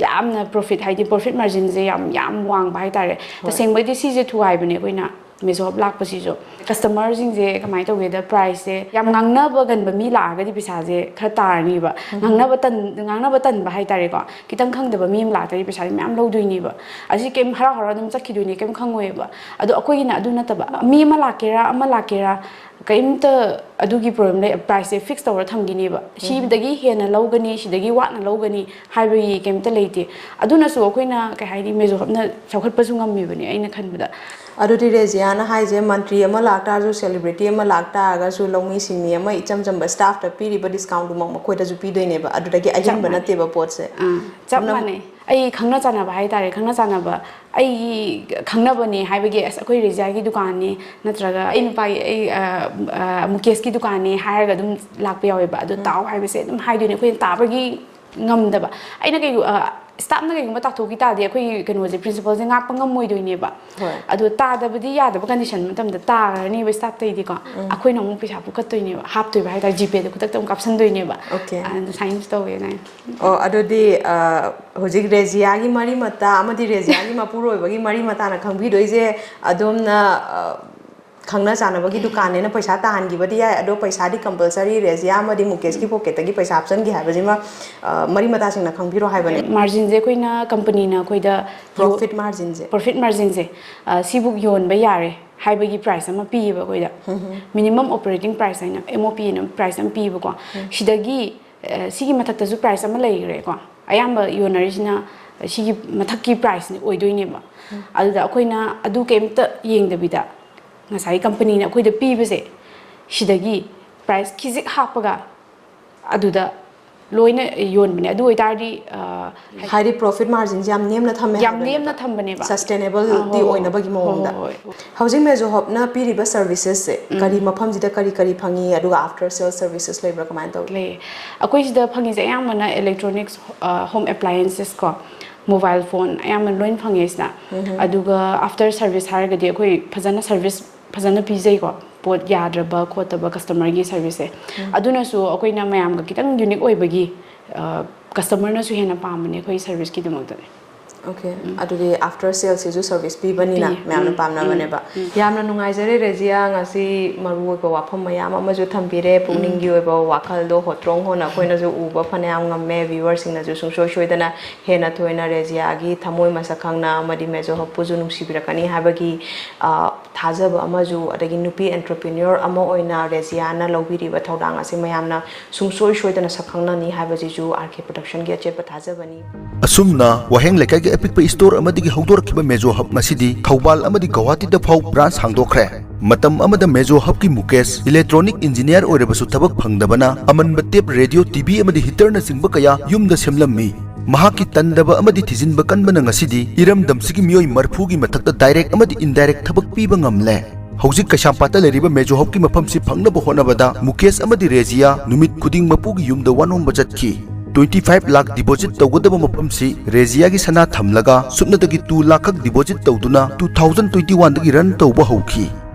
ꯌꯥꯝꯅ profit, ꯍꯥꯏꯗꯤ profit margin ꯁꯦ ꯌꯥꯝ, ꯌꯥꯝ ꯋꯥꯡꯕ ꯍꯥꯏꯇꯥꯔꯦ꯫ ꯍꯣꯏ꯫ ꯇꯁꯦꯡꯕꯩꯗꯤ ꯁꯤꯁꯦ ꯊꯨꯒꯥꯏꯕꯅꯦ ꯑꯩꯈꯣꯏꯅ꯫ Meesho Hub ꯂꯥꯛꯄꯁꯤꯁꯨ customer ꯁꯤꯡꯁꯦ ꯀꯃꯥꯏꯅ ꯇꯧꯒꯦꯗ, price ꯁꯦ ꯌꯥꯝ ꯉꯥꯡꯅꯕ ꯀꯟꯕ ꯃꯤ ꯂꯥꯛꯑꯒꯗꯤ ꯄꯩꯁꯥꯁꯦ ꯈꯔ ꯇꯥꯔꯅꯤꯕ꯫ ꯉꯥꯡꯅꯕ ꯇꯟ-, ꯉꯥꯡꯅꯕ ꯇꯟꯕ ꯍꯥꯏꯇꯥꯔꯦꯀꯣ, ꯈꯤꯇꯪ ꯈꯪꯗꯕ ꯃꯤ ꯑꯃ ꯂꯥꯛꯇ꯭ꯔꯗꯤ ꯄꯩꯁꯥꯁꯦ ꯃꯌꯥꯝ ꯂꯧꯗꯣꯏꯅꯦꯕ꯫ ꯑꯁꯤ ꯀꯩꯝ, ꯍꯔꯥꯎ ꯍꯔꯥꯎ ꯑꯗꯨꯝ ꯆꯠꯈꯤꯗꯣꯏꯅꯦ, ꯀꯩꯝ ꯈꯪꯉꯣꯏꯕ꯫ ꯑꯗꯣ ꯑꯩꯈꯣꯏꯒꯤꯅ ꯑꯗꯨ ꯅꯠꯇꯕ, ꯃꯤ ꯑꯃ ꯂꯥꯛꯀꯦꯔꯥ ꯑꯃ ꯂꯥꯛꯀꯦꯔꯥ, ꯀꯩꯝꯇ ꯑꯗꯨꯒꯤ problem ꯂꯩ, price ꯁꯦ fix ꯇꯧꯔ ꯊꯝꯈꯤꯅꯦꯕ꯫ ꯁꯤꯗꯒꯤ ꯍꯦꯟꯅ ꯂꯧꯒꯅꯤ, ꯁꯤꯗꯒꯤ ꯋꯥꯠꯅ ꯂꯧꯒꯅꯤ ꯍꯥꯏꯕꯒꯤ ꯀꯩꯝꯇ ꯂꯩꯇꯦ꯫ ꯑꯗꯨꯅꯁꯨ ꯑꯩꯈꯣꯏꯅ ꯀꯩ ꯍꯥꯏꯅꯤ, Meesho Hub ꯅ ꯆꯥꯎꯈꯠꯄꯁꯨ ꯉꯝꯃꯤꯕꯅꯦ ꯑꯩꯅ ꯈꯟꯕꯗ꯫ ꯑꯗꯨꯗꯤ ꯔꯦꯖꯤꯌꯥꯅ ꯍꯥꯏꯁꯦ, ꯃꯟꯇ꯭ꯔꯤ ꯑꯃ ꯂꯥꯛꯇꯥꯔꯁꯨ, celebrity ꯑꯃ ꯂꯥꯛꯇꯥꯔꯒꯁꯨ, ꯂꯧꯃꯤ ꯁꯤꯟꯃꯤ ꯑꯃ, ꯏꯆꯝ ꯆꯝꯕ staff ꯇ ꯄꯤꯔꯤꯕ discount ꯗꯨꯃꯛ ꯃꯈꯣꯏꯗꯁꯨ ꯄꯤꯗꯣꯏꯅꯦꯕ, ꯑꯗꯨꯗꯒꯤ ꯑꯍꯦꯟꯕ ꯃꯥꯟꯅꯩ꯫ ꯅꯠꯇꯦꯕ ꯄꯣꯠꯁꯦ꯫ ꯑꯥ, ꯆꯞ ꯄꯨꯝꯅꯃꯛ ꯃꯥꯟꯅꯩ꯫ ꯑꯩ ꯈꯪꯅ ꯆꯥꯟꯅꯕ ꯍꯥꯏꯇꯥꯔꯦ, ꯈꯪꯅ ꯆꯥꯟꯅꯕ, ꯑꯩꯒꯤ ꯈꯪꯅꯕꯅꯦ ꯍꯥꯏꯕꯒꯤ, "ꯑꯁ, ꯑꯩꯈꯣꯏ ꯔꯦꯖꯤꯌꯥꯒꯤ ꯗꯨꯀꯥꯟꯅꯤ", ꯅꯠꯇ꯭ꯔꯒ "ꯑꯩ ꯅꯨꯄꯥꯒꯤ, ꯑꯩ, ꯑ, ꯑ, ꯃꯨꯀꯦꯁꯀꯤ ꯗꯨꯀꯥꯟꯅꯤ" ꯍꯥꯏꯔꯒ ꯑꯗꯨꯝ ꯂꯥꯛꯄ ꯌꯥꯎꯋꯦꯕ꯫ ꯑꯗꯣ "ꯇꯥꯎ" ꯍꯥꯏꯕꯁꯦ ꯑꯗꯨꯝ ꯍꯥꯏꯗꯣꯏꯅꯦ, ꯑꯩꯈꯣꯏꯅ ꯇꯥꯕꯒꯤ ꯉꯝꯗꯕ꯫ ꯑꯩꯅ ꯀꯩꯒꯨ-, ꯑ, staff ꯅ ꯀꯩꯒꯨꯝꯕ ꯇꯥꯊꯣꯛꯈꯤ ꯇꯥꯔꯗꯤ, ꯑꯩꯈꯣꯏꯒꯤ ꯀꯩꯅꯣꯁꯦ, principle ꯁꯦ ꯉꯥꯛꯄ ꯉꯝꯃꯣꯏꯗꯣꯏꯅꯦꯕ꯫ ꯍꯣꯏ꯫ ꯑꯗꯣ ꯇꯥꯗꯕꯗꯤ ꯌꯥꯗꯕ condition ꯃꯇꯝꯗ ꯇꯥꯔꯅꯦꯕ staff ꯇꯩꯗꯤꯀꯣ꯫ ꯑꯩꯈꯣꯏꯅ ꯑꯃꯨꯛ ꯄꯩꯁꯥ ꯄꯨꯈꯠꯇꯣꯏꯅꯦꯕ, ꯍꯥꯞꯇꯣꯏꯕ ꯍꯥꯏꯇꯥꯔꯦ, GPay ꯗ ꯈꯨꯗꯛꯇ ꯑꯃꯨꯛ ꯀꯥꯞꯁꯟꯗꯣꯏꯅꯦꯕ꯫ Okay꯫ ꯑꯗꯨꯃꯥꯏꯅ ꯇꯧꯋꯦ ꯑꯗꯨꯃꯥꯏꯅ꯫ ꯑꯣ, ꯑꯗꯨꯗꯤ, ꯑ, ꯍꯧꯖꯤꯛ ꯔꯦꯖꯤꯌꯥꯒꯤ ꯃꯔꯤ ꯃꯇꯥ ꯑꯃꯗꯤ ꯔꯦꯖꯤꯌꯥꯒꯤ ꯃꯄꯨꯔꯣꯏꯕꯒꯤ ꯃꯔꯤ ꯃꯇꯥꯅ ꯈꯪꯕꯤꯗꯣꯏꯁꯦ, ꯑꯗꯣꯝꯅ, ꯑ, ꯈꯪꯅ ꯆꯥꯟꯅꯕꯒꯤ ꯗꯨꯀꯥꯟꯅꯦꯅ ꯄꯩꯁꯥ ꯇꯥꯍꯟꯈꯤꯕꯗꯤ ꯌꯥꯏ, ꯑꯗꯣ ꯄꯩꯁꯥꯗꯤ compulsory ꯔꯦꯖꯤꯌꯥ ꯑꯃꯗꯤ ꯃꯨꯀꯦꯁꯀꯤ pocket ꯇꯒꯤ ꯄꯩꯁꯥ ꯍꯥꯞꯆꯤꯟꯒꯦ ꯍꯥꯏꯕꯁꯤꯃ, ꯑ, ꯃꯔꯤ ꯃꯇꯥꯁꯤꯡꯅ ꯈꯪꯕꯤꯔꯣ ꯍꯥꯏꯕꯅꯦ꯫ Margin ꯁꯦ ꯑꯩꯈꯣꯏꯅ company ꯅ ꯑꯩꯈꯣꯏꯗ ꯌꯣ-, Profit margin ꯁꯦ꯫ Profit margin ꯁꯦ, ꯑ, ꯁꯤꯕꯨꯛ ꯌꯣꯟꯕ ꯌꯥꯔꯦ ꯍꯥꯏꯕꯒꯤ price ꯑꯃ ꯄꯤꯌꯦꯕ ꯑꯩꯈꯣꯏꯗ꯫ Minimum operating price ꯍꯥꯏꯅ, M O P ꯍꯥꯏꯅ price ꯑꯃ ꯄꯤꯌꯦꯕꯀꯣ꯫ ꯁꯤꯗꯒꯤ, ꯑ, ꯁꯤꯒꯤ ꯃꯊꯛꯇꯁꯨ price ꯑꯃ ꯂꯩꯈ꯭ꯔꯦꯀꯣ꯫ ꯑꯌꯥꯝꯕ ꯌꯣꯟꯅꯔꯤꯁꯤꯅ ꯁꯤꯒꯤ ꯃꯊꯛꯀꯤ price ꯅꯤ ꯑꯣꯏꯗꯣꯏꯅꯦꯕ꯫ ꯑꯗꯨꯗ ꯑꯩꯈꯣꯏꯅ ꯑꯗꯨ ꯀꯩꯝꯇ ꯌꯦꯡꯗꯕꯤꯗ, ꯉꯁꯥꯏ company ꯅ ꯑꯩꯈꯣꯏꯗ ꯄꯤꯕꯁꯦ, ꯁꯤꯗꯒꯤ price ꯈꯤꯖꯤꯛ ꯍꯥꯞꯄꯒ ꯑꯗꯨꯗ ꯂꯣꯏꯅ ꯌꯣꯟꯕꯅꯦ꯫ ꯑꯗꯨ ꯑꯣꯏꯇꯥꯔꯗꯤ, ꯑ, ꯍꯥꯏꯗꯤ profit marginꯁꯦ ꯌꯥꯝ ꯅꯦꯝꯅ ꯊꯝꯃꯦ ꯌꯥꯝ ꯍꯥꯏꯕꯅꯦꯕ꯫ ꯅꯦꯝꯅ ꯊꯝꯕꯅꯦꯕ꯫ Sustainable ꯑꯥ, ꯗꯤ ꯍꯣꯏ, ꯑꯣꯏꯅꯕꯒꯤ ꯍꯣꯏ, ꯃꯑꯣꯡꯗ꯫ ꯍꯣꯏ, ꯍꯣꯏ꯫ ꯍꯧꯖꯤꯛ Mezohubꯅ ꯄꯤꯔꯤꯕ servicesꯁꯦ ꯀꯔꯤ ꯃꯐꯝꯁꯤꯗ ꯀꯔꯤ ꯀꯔꯤ ꯐꯪꯉꯤ, ꯑꯗꯨꯒ after sale services ꯂꯩꯕ꯭ꯔꯥ, ꯀꯃꯥꯏꯅ ꯇꯧꯏ? ꯂꯩꯌꯦ꯫ ꯑꯩꯈꯣꯏ ꯁꯤꯗ ꯐꯪꯉꯤꯁꯦ ꯑꯌꯥꯝꯕꯅ electronics, ꯑ, home appliances ꯀꯣ, mobile phone ꯑꯌꯥꯝꯕꯅ ꯂꯣꯏ ꯐꯪꯉꯦ ꯁꯤꯗ꯫ ꯑꯗꯨꯒ after service ꯍꯥꯏꯔꯒꯗꯤ ꯑꯩꯈꯣꯏ ꯐꯖꯅ service ꯐꯖꯅ ꯄꯤꯖꯩꯀꯣ, ꯄꯣꯠ ꯌꯥꯗ꯭ꯔꯕ ꯈꯣꯠꯇꯕ customerꯒꯤ serviceꯁꯦ꯫ ꯑꯗꯨꯅꯁꯨ ꯑꯩꯈꯣꯏꯅ ꯃꯌꯥꯝꯒ ꯈꯤꯇꯪ unique ꯑꯣꯏꯕꯒꯤ, ꯑ, customerꯅꯁꯨ ꯍꯦꯟꯅ ꯄꯥꯝꯕꯅꯦ ꯑꯩꯈꯣꯏ serviceꯀꯤꯗꯃꯛꯇꯗꯤ꯫ Okay, ꯑꯗꯨꯗꯤ after saleꯁꯤꯁꯨ service ꯄꯤꯕꯅꯤꯅ ꯄꯤꯌꯦ꯫ ꯃꯌꯥꯝꯅ ꯎꯝ, ꯄꯥꯝꯅꯕꯅꯦꯕ꯫ ꯌꯥꯝꯅ ꯅꯨꯡꯉꯥꯏꯖꯔꯦ ꯔꯦꯖꯤꯌꯥ, ꯉꯁꯤ ꯃꯔꯨꯑꯣꯏꯕ ꯋꯥꯐꯝ ꯃꯌꯥꯝ ꯑꯃꯁꯨ ꯊꯝꯕꯤꯔꯦ, ꯄꯨꯛꯅꯤꯡꯒꯤ ꯑꯣꯏꯕ ꯋꯥꯈꯜꯗꯣ ꯍꯣꯇ꯭ꯔꯣꯡ ꯍꯣꯟꯅ ꯑꯩꯈꯣꯏꯅꯁꯨ ꯎꯕ ꯐꯅꯌꯥꯝ ꯉꯝꯃꯦ꯫ Viewerꯁꯤꯡꯅꯁꯨ ꯁꯨꯡꯁꯣꯏ ꯁꯣꯏꯗꯅ ꯍꯦꯟꯅ ꯊꯣꯏꯅ ꯔꯦꯖꯤꯌꯥꯒꯤ ꯊꯃꯣꯏ ꯃꯁꯛ ꯈꯪꯅ ꯑꯃꯗꯤ Mezohubꯄꯨꯁꯨ ꯅꯨꯡꯁꯤꯕꯤꯔꯛꯀꯅꯤ ꯍꯥꯏꯕꯒꯤ, ꯑ, ꯊꯥꯖꯕ ꯑꯃꯁꯨ, ꯑꯗꯒꯤ ꯅꯨꯄꯤ entrepreneur ꯑꯃ ꯑꯣꯏꯅ ꯔꯦꯖꯤꯌꯥꯅ ꯂꯧꯕꯤꯔꯤꯕ ꯊꯧꯗꯥꯡ ꯑꯁꯤ ꯃꯌꯥꯝꯅ ꯁꯨꯡꯁꯣꯏ ꯁꯣꯏꯗꯅ ꯁꯛꯈꯪꯅꯅꯤ ꯍꯥꯏꯕꯁꯤꯁꯨ R K Productionꯒꯤ ꯑꯆꯦꯠꯄ ꯊꯥꯖꯕꯅꯤ꯫ ꯑꯁꯨꯝꯅ ꯋꯥꯍꯦꯡ ꯂꯩꯀꯥꯏꯒꯤ ꯑꯄꯤꯛꯄ store ꯑꯃꯗꯒꯤ ꯍꯧꯗꯣꯔꯛꯈꯤꯕ Mezohub ꯉꯁꯤꯗꯤ ꯊꯧꯕꯥꯜ ꯑꯃꯗꯤ ꯒꯧꯍꯥꯇꯤꯗ ꯐꯥꯎ branch ꯍꯥꯡꯗꯣꯛꯈ꯭ꯔꯦ꯫ ꯃꯇꯝ ꯑꯃꯗ Mezohubꯀꯤ ꯃꯨꯀꯦꯁ electronic engineer ꯑꯣꯏꯔꯕꯁꯨ ꯊꯕꯛ ꯐꯪꯗꯕꯅ ꯑꯃꯟꯕ tape, radio, TV ꯑꯃꯗꯤ heaterꯅꯆꯤꯡꯕ ꯀꯌꯥ ꯌꯨꯝꯗ ꯁꯦꯝꯂꯝꯃꯤ꯫ ꯃꯍꯥꯛꯀꯤ ꯇꯟꯗꯕ ꯑꯃꯗꯤ ꯊꯤꯖꯤꯟꯕ ꯀꯟꯕꯅ ꯉꯁꯤꯗꯤ ꯏꯔꯝꯗꯝꯁꯤꯒꯤ ꯃꯤꯑꯣꯏ ꯃꯔꯐꯨꯒꯤ ꯃꯊꯛꯇ direct ꯑꯃꯗꯤ indirect ꯊꯕꯛ ꯄꯤꯕ ꯉꯝꯂꯦ꯫ ꯍꯧꯖꯤꯛ ꯀꯩꯁꯥꯝꯄꯥꯠꯇ ꯂꯩꯔꯤꯕ Mezohubꯀꯤ ꯃꯐꯝꯁꯤ ꯐꯪꯅꯕ ꯍꯣꯠꯅꯕꯗ ꯃꯨꯀꯦꯁ ꯑꯃꯗꯤ ꯔꯦꯖꯤꯌꯥ ꯅꯨꯃꯤꯠ ꯈꯨꯗꯤꯡ ꯃꯄꯨꯒꯤ ꯌꯨꯝꯗ ꯋꯥꯅꯣꯝꯕ ꯆꯠꯈꯤ꯫ Twenty five lakh deposit ꯇꯧꯒꯗꯕ ꯃꯐꯝꯁꯤ ꯔꯦꯖꯤꯌꯥꯒꯤ ꯁꯅꯥ ꯊꯝꯂꯒ ꯁꯨꯞꯅꯇꯒꯤ two lakh ꯈꯛ deposit ꯇꯧꯗꯨꯅ two thousand twenty oneꯗꯒꯤ run ꯇꯧꯕ ꯍꯧꯈꯤ꯫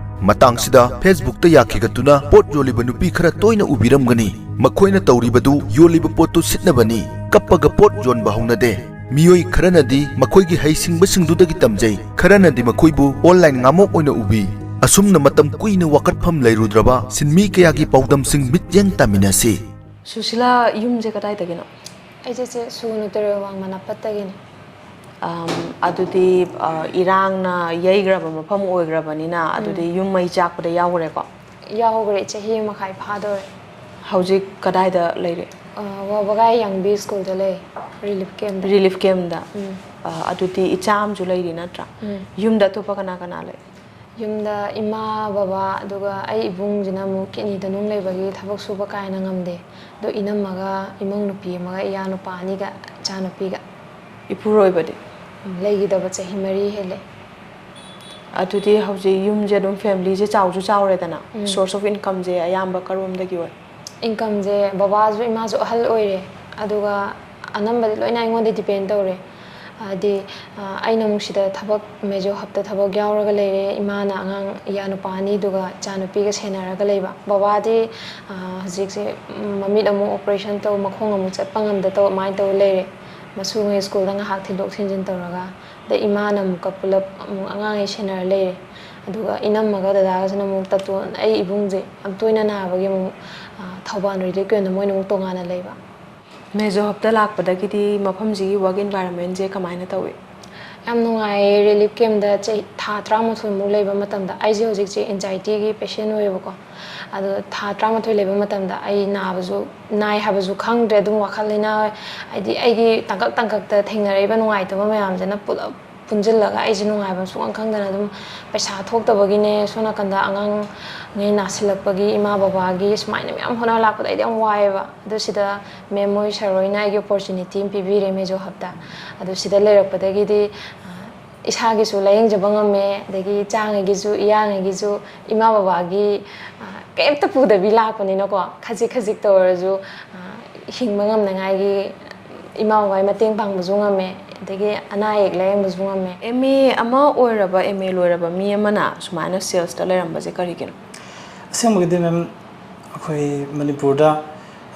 ꯃꯇꯥꯡꯁꯤꯗ Facebookꯇ ꯌꯥꯈꯤꯒꯠꯇꯨꯅ ꯄꯣꯠ ꯌꯣꯜꯂꯤꯕ ꯅꯨꯄꯤ ꯈꯔ ꯇꯣꯏꯅ ꯎꯕꯤꯔꯝꯒꯅꯤ꯫ ꯃꯈꯣꯏꯅ ꯇꯧꯔꯤꯕꯗꯨ ꯌꯣꯜꯂꯤꯕ ꯄꯣꯠꯇꯨ ꯁꯤꯠꯅꯕꯅꯤ꯫ ꯀꯞꯄꯒ ꯄꯣꯠ ꯌꯣꯟꯕ ꯍꯧꯅꯗꯦ꯫ ꯃꯤꯑꯣꯏ ꯈꯔꯅꯗꯤ ꯃꯈꯣꯏꯒꯤ ꯍꯩꯁꯤꯡꯕꯁꯤꯡꯗꯨꯗꯒꯤ ꯇꯝꯖꯩ, ꯈꯔꯅꯗꯤ ꯃꯈꯣꯏꯕꯨ online ꯉꯥꯃꯣꯛ ꯑꯣꯏꯅ ꯎꯕꯤ꯫ ꯑꯁꯨꯝꯅ ꯃꯇꯝ ꯀꯨꯏꯅ ꯋꯥꯀꯠꯐꯝ ꯂꯩꯔꯨꯗ꯭ꯔꯕ ꯁꯤꯟꯃꯤ ꯀꯌꯥꯒꯤ ꯄꯥꯎꯗꯝꯁꯤꯡ ꯃꯤꯠꯌꯦꯡ ꯇꯥꯃꯤꯟꯅꯁꯤ꯫ ꯁꯨꯁꯤꯂꯥ, ꯌꯨꯝꯁꯦ ꯀꯗꯥꯏꯗꯒꯤꯅꯣ? ꯑꯩꯁꯦ ꯆꯦ ꯁꯨꯒꯨꯅꯨ ꯇꯨꯔꯦꯜ ꯋꯥꯡꯃ ꯅꯥꯄꯠꯇꯒꯤꯅꯤ꯫ ꯑꯝ, ꯑꯗꯨꯗꯤ, ꯑ, ꯏꯔꯥꯡꯅ ꯌꯩꯈ꯭ꯔꯕ ꯃꯐꯝ ꯑꯣꯏꯈ꯭ꯔꯕꯅꯤꯅ, ꯑꯗꯨꯗꯤ ꯌꯨꯝ ꯃꯩ ꯆꯥꯛꯄꯗ ꯌꯥꯎꯈ꯭ꯔꯦꯀꯣ? ꯌꯥꯎꯈ꯭ꯔꯦ, ꯆꯍꯤ ꯃꯈꯥꯏ ꯐꯥꯗꯧꯔꯦ꯫ ꯍꯧꯖꯤꯛ ꯀꯗꯥꯏꯗ ꯂꯩꯔꯤ? ꯑ, ꯋꯥꯕꯒꯥꯏ ꯌꯥꯡꯕꯤ ꯁ꯭ꯀꯨꯜꯗ ꯂꯩ, ꯔꯤꯂꯤꯐ ꯀꯦꯝꯗ꯫ ꯔꯤꯂꯤꯐ ꯀꯦꯝꯗ? ꯎꯝ꯫ ꯑ, ꯑꯗꯨꯗꯤ ꯏꯆꯥ ꯑꯃꯁꯨ ꯂꯩꯔꯤ ꯅꯠꯇ꯭ꯔꯥ? ꯎꯝ꯫ ꯌꯨꯝꯗ ꯑꯇꯣꯞꯄ ꯀꯅꯥ ꯀꯅꯥ ꯂꯩ? ꯌꯨꯝꯗ ꯏꯃꯥ, ꯕꯕꯥ, ꯑꯗꯨꯒ ꯑꯩ ꯏꯕꯨꯡꯁꯤꯅ ꯑꯃꯨꯛ ꯀꯤꯠꯅꯤꯗ ꯅꯨꯡ ꯂꯩꯕꯒꯤ ꯊꯕꯛ ꯁꯨꯕ ꯀꯥ ꯍꯦꯟꯅ ꯉꯝꯗꯦ꯫ ꯑꯗꯣ ꯏꯅꯝꯃꯒ ꯏꯃꯧ ꯅꯨꯄꯤ ꯑꯃꯒ ꯏꯌꯥ ꯅꯨꯄꯥ ꯑꯅꯤꯒ ꯏꯆꯥꯅꯨꯄꯤꯒ꯫ ꯏꯄꯨꯔꯣꯏꯕꯗꯤ? ꯂꯩꯈꯤꯗꯕ ꯆꯍꯤ ꯃꯔꯤ ꯍꯦꯜꯂꯦ꯫ ꯑꯗꯨꯗꯤ ꯍꯧꯖꯤꯛ ꯌꯨꯝꯁꯦ ꯑꯗꯨꯝ ꯐꯦꯃꯤꯂꯤꯁꯦ ꯆꯥꯎꯁꯨ ꯆꯥꯎꯔꯦꯗꯅ, ꯎꯝ. ꯁꯣꯔꯁ ꯑꯣꯐ ꯏꯟꯀꯝꯁꯦ ꯑꯌꯥꯝꯕ ꯀꯔꯣꯝꯗꯒꯤ ꯑꯣꯏ? ꯏꯟꯀꯝꯁꯦ, ꯕꯕꯥꯁꯨ ꯏꯃꯥꯁꯨ ꯑꯍꯜ ꯑꯣꯏꯔꯦ, ꯑꯗꯨꯒ ꯑꯅꯝꯕꯗꯤ ꯂꯣꯏꯅ ꯑꯩꯉꯣꯟꯗ ꯗꯤꯄꯦꯟ ꯇꯧꯔꯦ꯫ ꯍꯥꯏꯗꯤ, ꯑ, ꯑꯩꯅ ꯑꯃꯨꯛ ꯁꯤꯗ ꯊꯕꯛ, ꯃꯦꯖꯣ ꯍꯕꯇ ꯊꯕꯛ ꯌꯥꯎꯔꯒ ꯂꯩꯔꯦ꯫ ꯏꯃꯥꯅ ꯑꯉꯥꯡ, ꯏꯌꯥ ꯅꯨꯄꯥ ꯑꯅꯤꯗꯨꯒ ꯏꯆꯥ ꯅꯨꯄꯤꯒ ꯁꯦꯟꯅꯔꯒ ꯂꯩꯕ꯫ ꯕꯕꯥꯗꯤ, ꯑ, ꯍꯧꯖꯤꯛꯁꯦ, ꯎꯝ, ꯃꯃꯤꯠ ꯑꯃꯨꯛ ꯑꯣꯄꯔꯦꯁꯟ ꯇꯧ, ꯃꯈꯣꯡ ꯑꯃꯨꯛ ꯆꯠꯄ ꯉꯝꯗ ꯇꯧ, ꯑꯗꯨꯃꯥꯏꯅ ꯇꯧ ꯂꯩꯔꯦ꯫ ꯃꯁꯨꯉꯩ ꯁ꯭ꯀꯨꯜꯗ ꯉꯥꯏꯍꯥꯛ ꯊꯤꯟꯗꯣꯛ ꯊꯤꯟꯖꯤꯟ ꯇꯧꯔꯒ, ꯑꯗꯩ ꯏꯃꯥꯅ ꯑꯃꯨꯛꯀ ꯄꯨꯂꯞ ꯑꯃꯨꯛ ꯑꯉꯥꯡꯉꯩ ꯁꯦꯟꯅꯔ ꯂꯩꯔꯦ꯫ ꯑꯗꯨꯒ ꯏꯅꯝꯃꯒ ꯗꯗꯥꯒꯁꯤꯅ ꯑꯃꯨꯛ ꯇꯇꯣꯟ, ꯑꯩ ꯏꯕꯨꯡꯁꯦ ꯌꯥꯝ ꯇꯣꯏꯅ ꯅꯥꯕꯒꯤ ꯑꯃꯨꯛ, ꯑ, ꯊꯧꯕꯥꯜ ꯔꯤꯂꯤꯐ ꯀꯦꯝꯗ ꯃꯣꯏꯅ ꯑꯃꯨꯛ ꯇꯣꯉꯥꯟꯅ ꯂꯩꯕ꯫ ꯃꯦꯖꯣ ꯍꯕꯇ ꯂꯥꯛꯄꯗꯒꯤꯗꯤ ꯃꯐꯝꯁꯤꯒꯤ ꯋꯥꯔꯛ ꯏꯟꯚꯥꯏꯔꯣꯟꯃꯦꯟꯁꯦ ꯀꯃꯥꯏꯅ ꯇꯧꯏ? ꯌꯥꯝ ꯅꯨꯡꯉꯥꯏꯌꯦ꯫ ꯔꯤꯂꯤꯐ ꯀꯦꯝꯗ ꯆꯍꯤ, ꯊꯥ ꯇꯔꯥꯃꯥꯊꯣꯏꯃꯨꯛ ꯂꯩꯕ ꯃꯇꯝꯗ, ꯑꯩꯁꯦ ꯍꯧꯖꯤꯛꯁꯦ ꯑꯦꯟꯖꯥꯏꯇꯤꯒꯤ ꯄꯦꯁꯦꯟ ꯑꯣꯏꯌꯦꯕꯀꯣ꯫ ꯑꯗꯣ ꯊꯥ ꯇꯔꯥꯃꯥꯊꯣꯏ ꯂꯩꯕ ꯃꯇꯝꯗ ꯑꯩ ꯅꯥꯕꯁꯨ, ꯅꯥꯏ ꯍꯥꯏꯕꯁꯨ ꯈꯪꯗ꯭ꯔꯦ꯫ ꯑꯗꯨꯝ ꯋꯥꯈꯜ ꯂꯩꯅꯥ, ꯍꯥꯏꯗꯤ ꯑꯩꯒꯤ ꯇꯥꯡꯀꯛ ꯇꯥꯡꯀꯛꯇ ꯊꯦꯡꯅꯔꯛꯏꯕ ꯅꯨꯡꯉꯥꯏꯇꯕ ꯃꯌꯥꯝꯁꯤꯅ ꯄꯨꯂꯞ ꯄꯨꯟꯁꯤꯜꯂꯒ ꯑꯩꯁꯦ ꯅꯨꯡꯉꯥꯏꯕ ꯁꯨꯡꯈꯪ ꯈꯪꯗꯅ ꯑꯗꯨꯝ ꯄꯩꯁꯥ ꯊꯣꯛꯇꯕꯒꯤꯅꯦ, ꯁꯣꯝ ꯅꯥꯀꯟꯗ ꯑꯉꯥꯡꯉꯩ ꯅꯥꯁꯤꯜꯂꯛꯄꯒꯤ, ꯏꯃꯥ ꯕꯕꯥꯒꯤ, ꯁꯨꯃꯥꯏꯅ ꯃꯌꯥꯝ ꯍꯣꯠꯅ ꯂꯥꯛꯄꯗ ꯑꯩꯗꯤ ꯌꯥꯝ ꯋꯥꯏꯑꯦꯕ꯫ ꯑꯗꯨ ꯁꯤꯗ ꯃꯦꯝ ꯍꯣꯏ, ꯁꯥꯔ ꯍꯣꯏꯅ ꯑꯩꯒꯤ ꯑꯣꯄꯣꯔꯆꯨꯅꯤꯇꯤ ꯑꯃ ꯄꯤꯕꯤꯔꯦ ꯃꯦꯖꯣ ꯍꯕꯇ꯫ ꯑꯗꯨ ꯁꯤꯗ ꯂꯩꯔꯛꯄꯗꯒꯤꯗꯤ, ꯑ, ꯏꯁꯥꯒꯤꯁꯨ ꯂꯥꯏꯌꯦꯡꯖꯕ ꯉꯝꯃꯦ, ꯑꯗꯒꯤ ꯏꯆꯥꯉꯩꯒꯤꯁꯨ, ꯏꯌꯥꯉꯩꯒꯤꯁꯨ, ꯏꯃꯥ ꯕꯕꯥꯒꯤ, ꯑ, ꯀꯩꯝꯇ ꯄꯨꯗꯕꯤ ꯂꯥꯛꯄꯅꯤꯅꯀꯣ, ꯈꯖꯤꯛ ꯈꯖꯤꯛꯇ ꯑꯣꯏꯔꯁꯨ, ꯑ, ꯍꯤꯡꯕ ꯉꯝꯅꯉꯥꯏꯒꯤ ꯏꯃꯥ ꯕꯕꯥꯒꯤ ꯃꯇꯦꯡ ꯄꯥꯡꯕꯁꯨ ꯉꯝꯃꯦ, ꯑꯗꯒꯤ ꯑꯅꯥ ꯑꯌꯦꯛ ꯂꯥꯏꯌꯦꯡꯕꯁꯨ ꯉꯝꯃꯦ꯫ ꯑꯦꯝ ꯑꯦ ꯑꯃ ꯑꯣꯏꯔꯕ, ꯑꯦꯝ ꯑꯦ ꯂꯣꯏꯔꯕ ꯃꯤ ꯑꯃꯅ ꯁꯨꯃꯥꯏꯅ ꯁꯦꯜꯁꯇ ꯂꯩꯔꯝꯕꯁꯦ ꯀꯔꯤꯒꯤꯅꯣ? ꯑꯁꯦꯡꯕꯒꯤꯗꯤ ꯃꯦꯝ, ꯑꯩꯈꯣꯏ ꯃꯅꯤꯄꯨꯔꯗ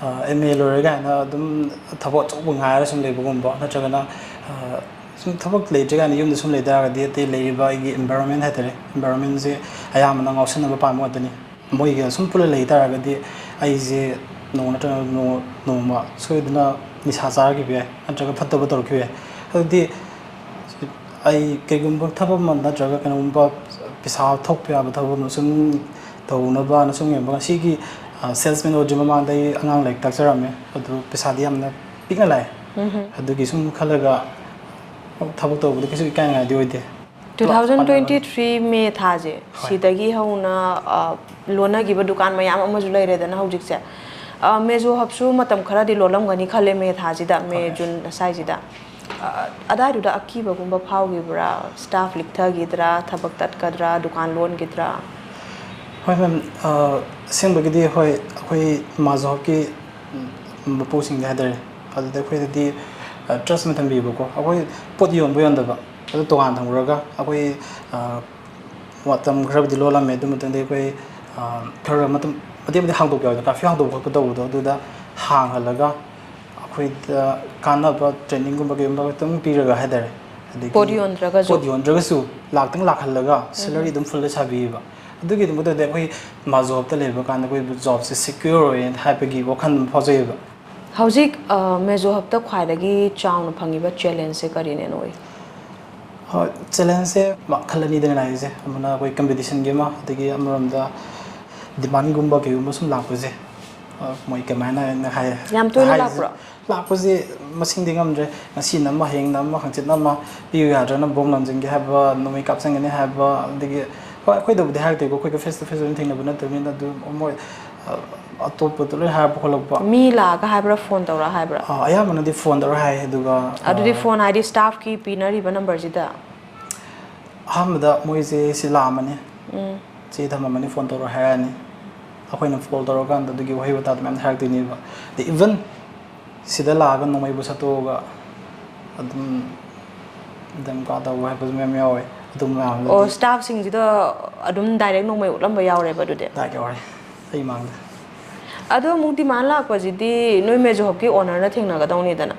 ꯑꯦꯝ ꯑꯦ ꯂꯣꯏꯔꯦ ꯀꯥꯏꯅ ꯑꯗꯨꯝ ꯊꯕꯛ ꯑꯆꯧꯕ ꯉꯥꯏꯔ ꯁꯨꯝ ꯂꯩꯕꯒꯨꯝꯕ, ꯅꯠꯇ꯭ꯔꯒꯅ, ꯑ, ꯁꯨꯝ ꯊꯕꯛ ꯂꯩꯇ꯭ꯔꯦ ꯀꯥꯏꯅ ꯌꯨꯝꯗ ꯁꯨꯝ ꯂꯩ ꯇꯥꯔꯒꯗꯤ, ꯑꯇꯩ ꯂꯩꯔꯤꯕ ꯑꯩꯒꯤ ꯏꯟꯚꯥꯏꯔꯣꯟꯃꯦꯟ ꯍꯥꯏꯇꯥꯔꯦ, ꯏꯟꯚꯥꯏꯔꯣꯟꯃꯦꯟꯁꯦ ꯑꯌꯥꯝꯕꯅ ꯉꯥꯎꯁꯟꯅꯕ ꯄꯥꯝꯕ ꯉꯥꯛꯇꯅꯤ꯫ ꯃꯣꯏꯒ ꯁꯨꯝ ꯄꯨꯜꯂ ꯂꯩ ꯇꯥꯔꯒꯗꯤ ꯑꯩꯁꯦ ꯅꯣꯡꯃ ꯅꯠꯇ꯭ꯔꯒ ꯅꯣꯡ-, ꯅꯣꯡꯃ ꯁꯣꯏꯗꯅ ꯅꯤꯁꯥ ꯆꯥꯔꯛꯈꯤꯕ ꯌꯥꯏ, ꯅꯠꯇ꯭ꯔꯒ ꯐꯠꯇꯕ ꯇꯧꯔꯛꯈꯤꯕ ꯌꯥꯏ꯫ ꯑꯗꯨꯗꯤ ꯑꯩ ꯀꯩꯒꯨꯝꯕ ꯊꯕꯛ ꯑꯃ ꯅꯠꯇ꯭ꯔꯒ ꯀꯩꯅꯣꯒꯨꯝꯕ ꯄꯩꯁꯥ ꯊꯣꯛꯄ ꯌꯥꯕ ꯊꯕꯛ ꯑꯃ ꯁꯨꯝ ꯇꯧꯅꯕꯅ ꯁꯨꯝ ꯌꯦꯡꯕ, ꯉꯁꯤꯒꯤ, ꯑ, ꯁꯦꯜꯁꯃꯦꯟ ꯑꯣꯏꯗ꯭ꯔꯤ ꯃꯃꯥꯡꯗ ꯑꯩ ꯑꯉꯥꯡ ꯂꯥꯏꯔꯤꯛ ꯇꯥꯛꯆꯔꯝꯃꯦ꯫ ꯑꯗꯨ ꯄꯩꯁꯥꯗꯤ ꯌꯥꯝꯅ ꯄꯤꯛꯅ ꯂꯥꯛꯑꯦ꯫ ꯑꯗꯨꯒꯤ ꯁꯨꯝ ꯈꯜꯂꯒ ꯊꯕꯛ ꯇꯧꯕꯗ ꯀꯩꯁꯨ ꯏꯀꯥꯏꯅꯤꯡꯉꯥꯏꯗꯤ ꯑꯣꯏꯗꯦ꯫ Two thousand twenty three ꯃꯦ ꯊꯥꯁꯦ, ꯍꯣꯏ꯫ ꯁꯤꯗꯒꯤ ꯍꯧꯅ, ꯑ, ꯂꯣꯟꯅꯈꯤꯕ ꯗꯨꯀꯥꯟ ꯃꯌꯥꯝ ꯑꯃꯁꯨ ꯂꯩꯔꯦꯗꯅ ꯍꯧꯖꯤꯛꯁꯦ꯫ ꯑ, ꯃꯦꯖꯣ ꯍꯕꯁꯨ ꯃꯇꯝ ꯈꯔꯗꯤ ꯂꯣꯜꯂꯝꯒꯅꯤ ꯈꯜꯂꯦ, ꯃꯦ ꯊꯥꯁꯤꯗ, ꯃꯦ, ꯍꯣꯏ꯫ ꯖꯨꯟ ꯑꯁ꯭ꯋꯥꯏꯁꯤꯗ꯫ ꯑ, ꯑꯗꯥꯏꯗꯨꯗ ꯑꯀꯤꯕꯒꯨꯝꯕ ꯐꯥꯎꯈꯤꯕ꯭ꯔꯥ? ꯁ꯭ꯇꯥꯐ ꯂꯤꯛꯊꯈꯤꯗ꯭ꯔꯥ, ꯊꯕꯛ ꯇꯠꯀꯗ꯭ꯔꯥ, ꯗꯨꯀꯥꯟ ꯂꯣꯟꯈꯤꯗ꯭ꯔꯥ? ꯍꯣꯏ, ꯃꯦꯝ, ꯑ, ꯑꯁꯦꯡꯕꯒꯤꯗꯤ ꯍꯣꯏ, ꯑꯩꯈꯣꯏ ꯃꯥꯖꯣ ꯍꯕꯀꯤ, ꯎꯝ, ꯃꯄꯨꯁꯤꯡꯗ ꯍꯥꯏꯇꯥꯔꯦ, ꯑꯗꯨꯗ ꯑꯩꯈꯣꯏꯗꯗꯤ, ꯑ, ꯇ꯭ꯔꯁ ꯑꯃ ꯊꯝꯕꯤꯕꯀꯣ꯫ ꯑꯩꯈꯣꯏ ꯄꯣꯠ ꯌꯣꯟꯕ ꯌꯣꯟꯗꯕ ꯑꯗꯨ ꯇꯣꯉꯥꯟ ꯊꯝꯈ꯭ꯔꯒ ꯑꯩꯈꯣꯏ, ꯑ, ꯃꯇꯝ ꯈꯔꯕꯨꯗꯤ ꯂꯣꯜꯂꯝꯃꯦ꯫ ꯑꯗꯨ ꯃꯇꯨꯡꯗ ꯑꯩꯈꯣꯏ, ꯑ, ꯈꯔ ꯃꯇꯝ ꯃꯇꯦꯛ ꯃꯇꯦꯛ ꯍꯥꯡꯗꯣꯛꯄ ꯌꯥꯎꯋꯦ, ꯀꯥꯔꯐ꯭ꯌꯨ ꯍꯥꯡꯗꯣꯛꯄ ꯈꯣꯠꯄ ꯇꯧꯕꯗꯣ, ꯑꯗꯨꯗ ꯍꯥꯡꯍꯜꯂꯒ ꯑꯩꯈꯣꯏꯗ ꯀꯥꯟꯅꯕ ꯇ꯭ꯔꯦꯅꯤꯡꯒꯨꯝꯕ ꯀꯩꯒꯨꯝꯕ ꯈꯤꯇꯪ ꯄꯤꯔꯒ ꯍꯥꯏꯇꯥꯔꯦ, ꯑꯗꯒꯤ ꯄꯣꯠ ꯌꯣꯟꯗ꯭ꯔꯒꯁꯨ? ꯄꯣꯠ ꯌꯣꯟꯗ꯭ꯔꯒꯁꯨ ꯂꯥꯛꯇꯪ ꯂꯥꯛꯍꯜꯂꯒ ꯁꯦꯂꯔꯤ ꯑꯗꯨꯝ ꯐꯨꯜꯗ ꯁꯥꯕꯤꯌꯦꯕ꯫ ꯑꯗꯨꯒꯤꯗꯃꯛꯇꯗꯤ ꯑꯩꯈꯣꯏ ꯃꯥꯖꯣ ꯍꯕꯇ ꯂꯩꯕ ꯀꯥꯟꯗ ꯑꯩꯈꯣꯏ ꯖꯣꯕꯁꯦ ꯁꯦꯀ꯭ꯌꯣꯔ ꯑꯣꯏꯌꯦꯅ ꯍꯥꯏꯕꯒꯤ ꯋꯥꯈꯜ ꯑꯃ ꯐꯥꯎꯖꯩꯌꯦꯕ꯫ ꯍꯧꯖꯤꯛ, ꯑ, ꯃꯦꯖꯣ ꯍꯕꯇ ꯈ꯭ꯋꯥꯏꯗꯒꯤ ꯆꯥꯎꯅ ꯐꯪꯉꯤꯕ ꯆꯦꯂꯦꯟꯖꯁꯦ ꯀꯔꯤꯅꯦ ꯅꯣꯏ? ꯍꯣꯏ, ꯆꯦꯂꯦꯟꯖꯁꯦ ꯃꯈꯜ ꯑꯅꯤꯗꯅꯦ ꯂꯥꯛꯏꯁꯦ꯫ ꯑꯃꯅ ꯑꯩꯈꯣꯏ ꯀꯝꯄꯤꯇꯤꯁꯟꯒꯤ ꯑꯃ, ꯑꯗꯒꯤ ꯑꯃꯔꯣꯝꯗ ꯗꯤꯃꯥꯟꯒꯨꯝꯕ ꯀꯩꯒꯨꯝꯕ ꯁꯨꯝ ꯂꯥꯛꯄꯁꯦ, ꯑ, ꯃꯣꯏ ꯀꯃꯥꯏꯅ ꯍꯥꯏ-, ꯌꯥꯝ ꯇꯣꯏꯅ ꯍꯥꯏꯁꯦ? ꯂꯥꯛꯄ꯭ꯔꯣ? ꯂꯥꯛꯄꯁꯦ ꯃꯁꯤꯡꯗꯤ ꯉꯝꯗ꯭ꯔꯦ꯫ ꯉꯁꯤꯅ ꯑꯃ, ꯍꯌꯦꯡꯅ ꯑꯃ, ꯍꯪꯆꯤꯠꯅ ꯑꯃ, ꯄꯤꯌꯨ ꯌꯥꯗ꯭ꯔꯒꯅ ꯕꯣꯝ ꯂꯪꯁꯤꯟꯒꯦ ꯍꯥꯏꯕ, ꯅꯣꯡꯃꯩ ꯀꯥꯞꯁꯤꯟꯒꯅꯤ ꯍꯥꯏꯕ, ꯑꯗꯒꯤ ꯍꯣꯏ, ꯑꯩꯈꯣꯏꯗꯕꯨꯗꯤ ꯍꯥꯏꯔꯛꯇꯦꯀꯣ, ꯑꯩꯈꯣꯏꯒ ꯐꯦꯁ ꯇꯨ ꯐꯦꯁ ꯑꯣꯏꯅ ꯊꯦꯡꯅꯕ ꯅꯠꯇꯕꯅꯤꯅ꯫ ꯑꯗꯨ ꯃꯣꯏ, ꯑ, ꯑꯇꯣꯞꯄꯗ ꯂꯣꯏ ꯍꯥꯏꯔꯛꯄ ꯈꯣꯠꯂꯛꯄ꯫ ꯃꯤ ꯂꯥꯛꯑꯒ ꯍꯥꯏꯕ꯭ꯔꯥ, ꯐꯣꯟ ꯇꯧꯔꯒ ꯍꯥꯏꯕ꯭ꯔꯥ? ꯑ, ꯑꯌꯥꯝꯕꯅꯗꯤ ꯐꯣꯟ ꯇꯧꯔ ꯍꯥꯏ, ꯑꯗꯨꯒ, ꯑꯗꯨꯗꯤ ꯑ, ꯐꯣꯟ ꯍꯥꯏꯗꯤ ꯁ꯭ꯇꯥꯐꯀꯤ ꯄꯤꯅꯔꯤꯕ ꯅꯝꯕꯔꯁꯤꯗ? ꯑꯍꯥꯟꯕꯗ ꯃꯣꯏꯁꯦ ꯁꯤ ꯂꯥꯛꯑꯝꯃꯅꯤ, ꯎꯝ꯫ ꯆꯦ ꯊꯝꯃꯝꯃꯅꯤ, ꯐꯣꯟ ꯇꯧꯔꯣ ꯍꯥꯏꯔꯛꯑꯅꯤ꯫ ꯑꯩꯈꯣꯏꯅ ꯀꯣꯜ ꯇꯧꯔꯀꯥꯟꯗ ꯑꯗꯨꯒꯤ ꯋꯥꯍꯩ ꯋꯥꯇꯥꯗꯣ ꯃꯌꯥꯝ ꯍꯥꯏꯔꯛꯇꯣꯏꯅꯦꯕ꯫ ꯑꯗꯩ even ꯁꯤꯗ ꯂꯥꯛꯑꯒ ꯅꯣꯡꯃꯩꯕꯨ ꯁꯠꯇꯣꯛꯑꯒ ꯑꯗꯨꯝ ꯗꯝꯀꯥ ꯇꯧꯕ ꯍꯥꯏꯕꯁꯨ ꯃꯌꯥꯝ ꯌꯥꯎꯋꯦ꯫ ꯑꯗꯨꯝ ꯃꯌꯥꯝꯗꯨꯗꯤ ꯑꯣ, ꯁ꯭ꯇꯥꯐꯁꯤꯡꯁꯤꯗ ꯑꯗꯨꯝ ꯗꯥꯏꯔꯦꯛ ꯅꯣꯡꯃꯩ ꯎꯠꯂꯝꯕ ꯌꯥꯎꯔꯦꯕ ꯑꯗꯨꯗꯤ? ꯗꯥꯏꯔꯦꯛ ꯌꯥꯎꯔꯦ ꯑꯩ ꯃꯥꯡꯗ꯫ ꯑꯗꯣ ꯑꯃꯨꯛ ꯗꯤꯃꯥꯟ ꯂꯥꯛꯄꯁꯤꯗꯤ ꯅꯣꯏ ꯃꯦꯖꯣ ꯍꯕꯀꯤ ꯑꯣꯅꯔꯅ ꯊꯦꯡꯅꯒꯗꯧꯅꯤꯗꯅ,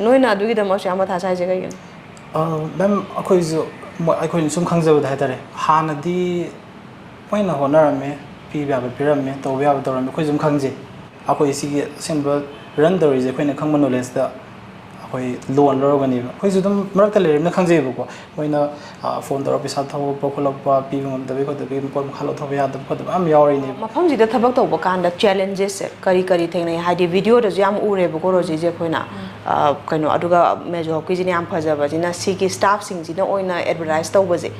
ꯅꯣꯏꯅ ꯑꯗꯨꯒꯤꯗꯃꯛꯁꯨ ꯌꯥꯝ ꯃꯊꯥ ꯁꯥꯏꯁꯦ ꯀꯩꯒꯤꯅꯣ? ꯑ, ꯃꯦꯝ, ꯑꯩꯈꯣꯏꯁꯨ, ꯃꯣꯏ, ꯑꯩꯈꯣꯏꯅ ꯁꯨꯝ ꯈꯪꯖꯕꯗ ꯍꯥꯏꯇꯥꯔꯦ, ꯍꯥꯟꯅꯗꯤ ꯃꯣꯏꯅ ꯍꯣꯠꯅꯔꯝꯃꯦ, ꯄꯤꯕ ꯌꯥꯕ ꯄꯤꯔꯝꯃꯦ, ꯇꯧꯕ ꯌꯥꯕ ꯇꯧꯔꯝꯃꯦ, ꯑꯩꯈꯣꯏꯁꯨ ꯑꯗꯨꯝ ꯈꯪꯖꯩ꯫ ꯑꯩꯈꯣꯏ ꯁꯤꯒꯤ ꯑꯁꯦꯡꯕ ꯔꯟ ꯇꯧꯔꯤꯁꯦ ꯑꯩꯈꯣꯏꯅ ꯈꯪꯕ ꯅꯣꯂꯦꯖꯇ ꯑꯩꯈꯣꯏ ꯂꯣꯟ ꯂꯧꯔꯒꯅꯦꯕ꯫ ꯑꯩꯈꯣꯏꯁꯨ ꯑꯗꯨꯝ ꯃꯔꯛꯇ ꯂꯩꯔꯝꯅ ꯈꯪꯖꯩꯕꯀꯣ, ꯃꯣꯏꯅ, ꯑ, ꯐꯣꯟ ꯇꯧꯔꯒ ꯄꯩꯁꯥ ꯊꯧꯕ ꯈꯣꯠꯂꯛꯄ, ꯄꯤꯕ ꯉꯝꯗꯕꯒꯤ ꯈꯣꯠꯇꯕꯒꯤ ꯃꯄꯣꯠ ꯃꯈꯥ ꯂꯧꯊꯣꯛꯄ ꯌꯥꯗꯕ ꯈꯣꯠꯇꯕ ꯃꯌꯥꯝ ꯌꯥꯎꯔꯤꯅꯦꯕ꯫ ꯃꯐꯝꯁꯤꯗ ꯊꯕꯛ ꯇꯧꯕ ꯀꯥꯟꯗ ꯆꯦꯂꯦꯟꯖꯦꯁꯁꯦ ꯀꯔꯤ ꯀꯔꯤ ꯊꯦꯡꯅꯩ? ꯍꯥꯏꯗꯤ ꯚꯤꯗꯤꯑꯣꯗꯁꯨ ꯌꯥꯝ ꯎꯔꯦꯕꯀꯣ ꯔꯣꯖꯤꯁꯦ ꯑꯩꯈꯣꯏꯅ꯫ ꯑ, ꯀꯩꯅꯣ, ꯑꯗꯨꯒ ꯃꯦꯖꯣ ꯍꯕꯀꯤꯁꯤꯅ ꯌꯥꯝ ꯐꯖꯕꯁꯤꯅ ꯁꯤꯒꯤ ꯁ꯭ꯇꯥꯐꯁꯤꯡꯁꯤꯅ ꯑꯣꯏꯅ ꯑꯦꯗꯚꯔꯇꯥꯏꯁ ꯇꯧꯕꯁꯦ꯫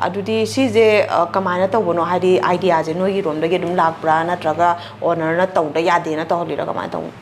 ꯑꯗꯨꯗꯤ ꯁꯤꯁꯦ, ꯑ, ꯀꯃꯥꯏꯅ ꯇꯧꯕꯅꯣ? ꯍꯥꯏꯗꯤ ꯑꯥꯏꯗꯤꯌꯥꯁꯦ ꯅꯣꯏꯒꯤꯔꯣꯝꯗꯒꯤ ꯑꯗꯨꯝ ꯂꯥꯛꯄ꯭ꯔꯥ, ꯅꯠꯇ꯭ꯔꯒ ꯑꯣꯅꯔꯅ ꯇꯧꯗ ꯌꯥꯗꯦꯅ ꯇꯧꯍꯜꯂꯤꯔꯥ, ꯀꯃꯥꯏꯅ ꯇꯧꯕꯅꯣ?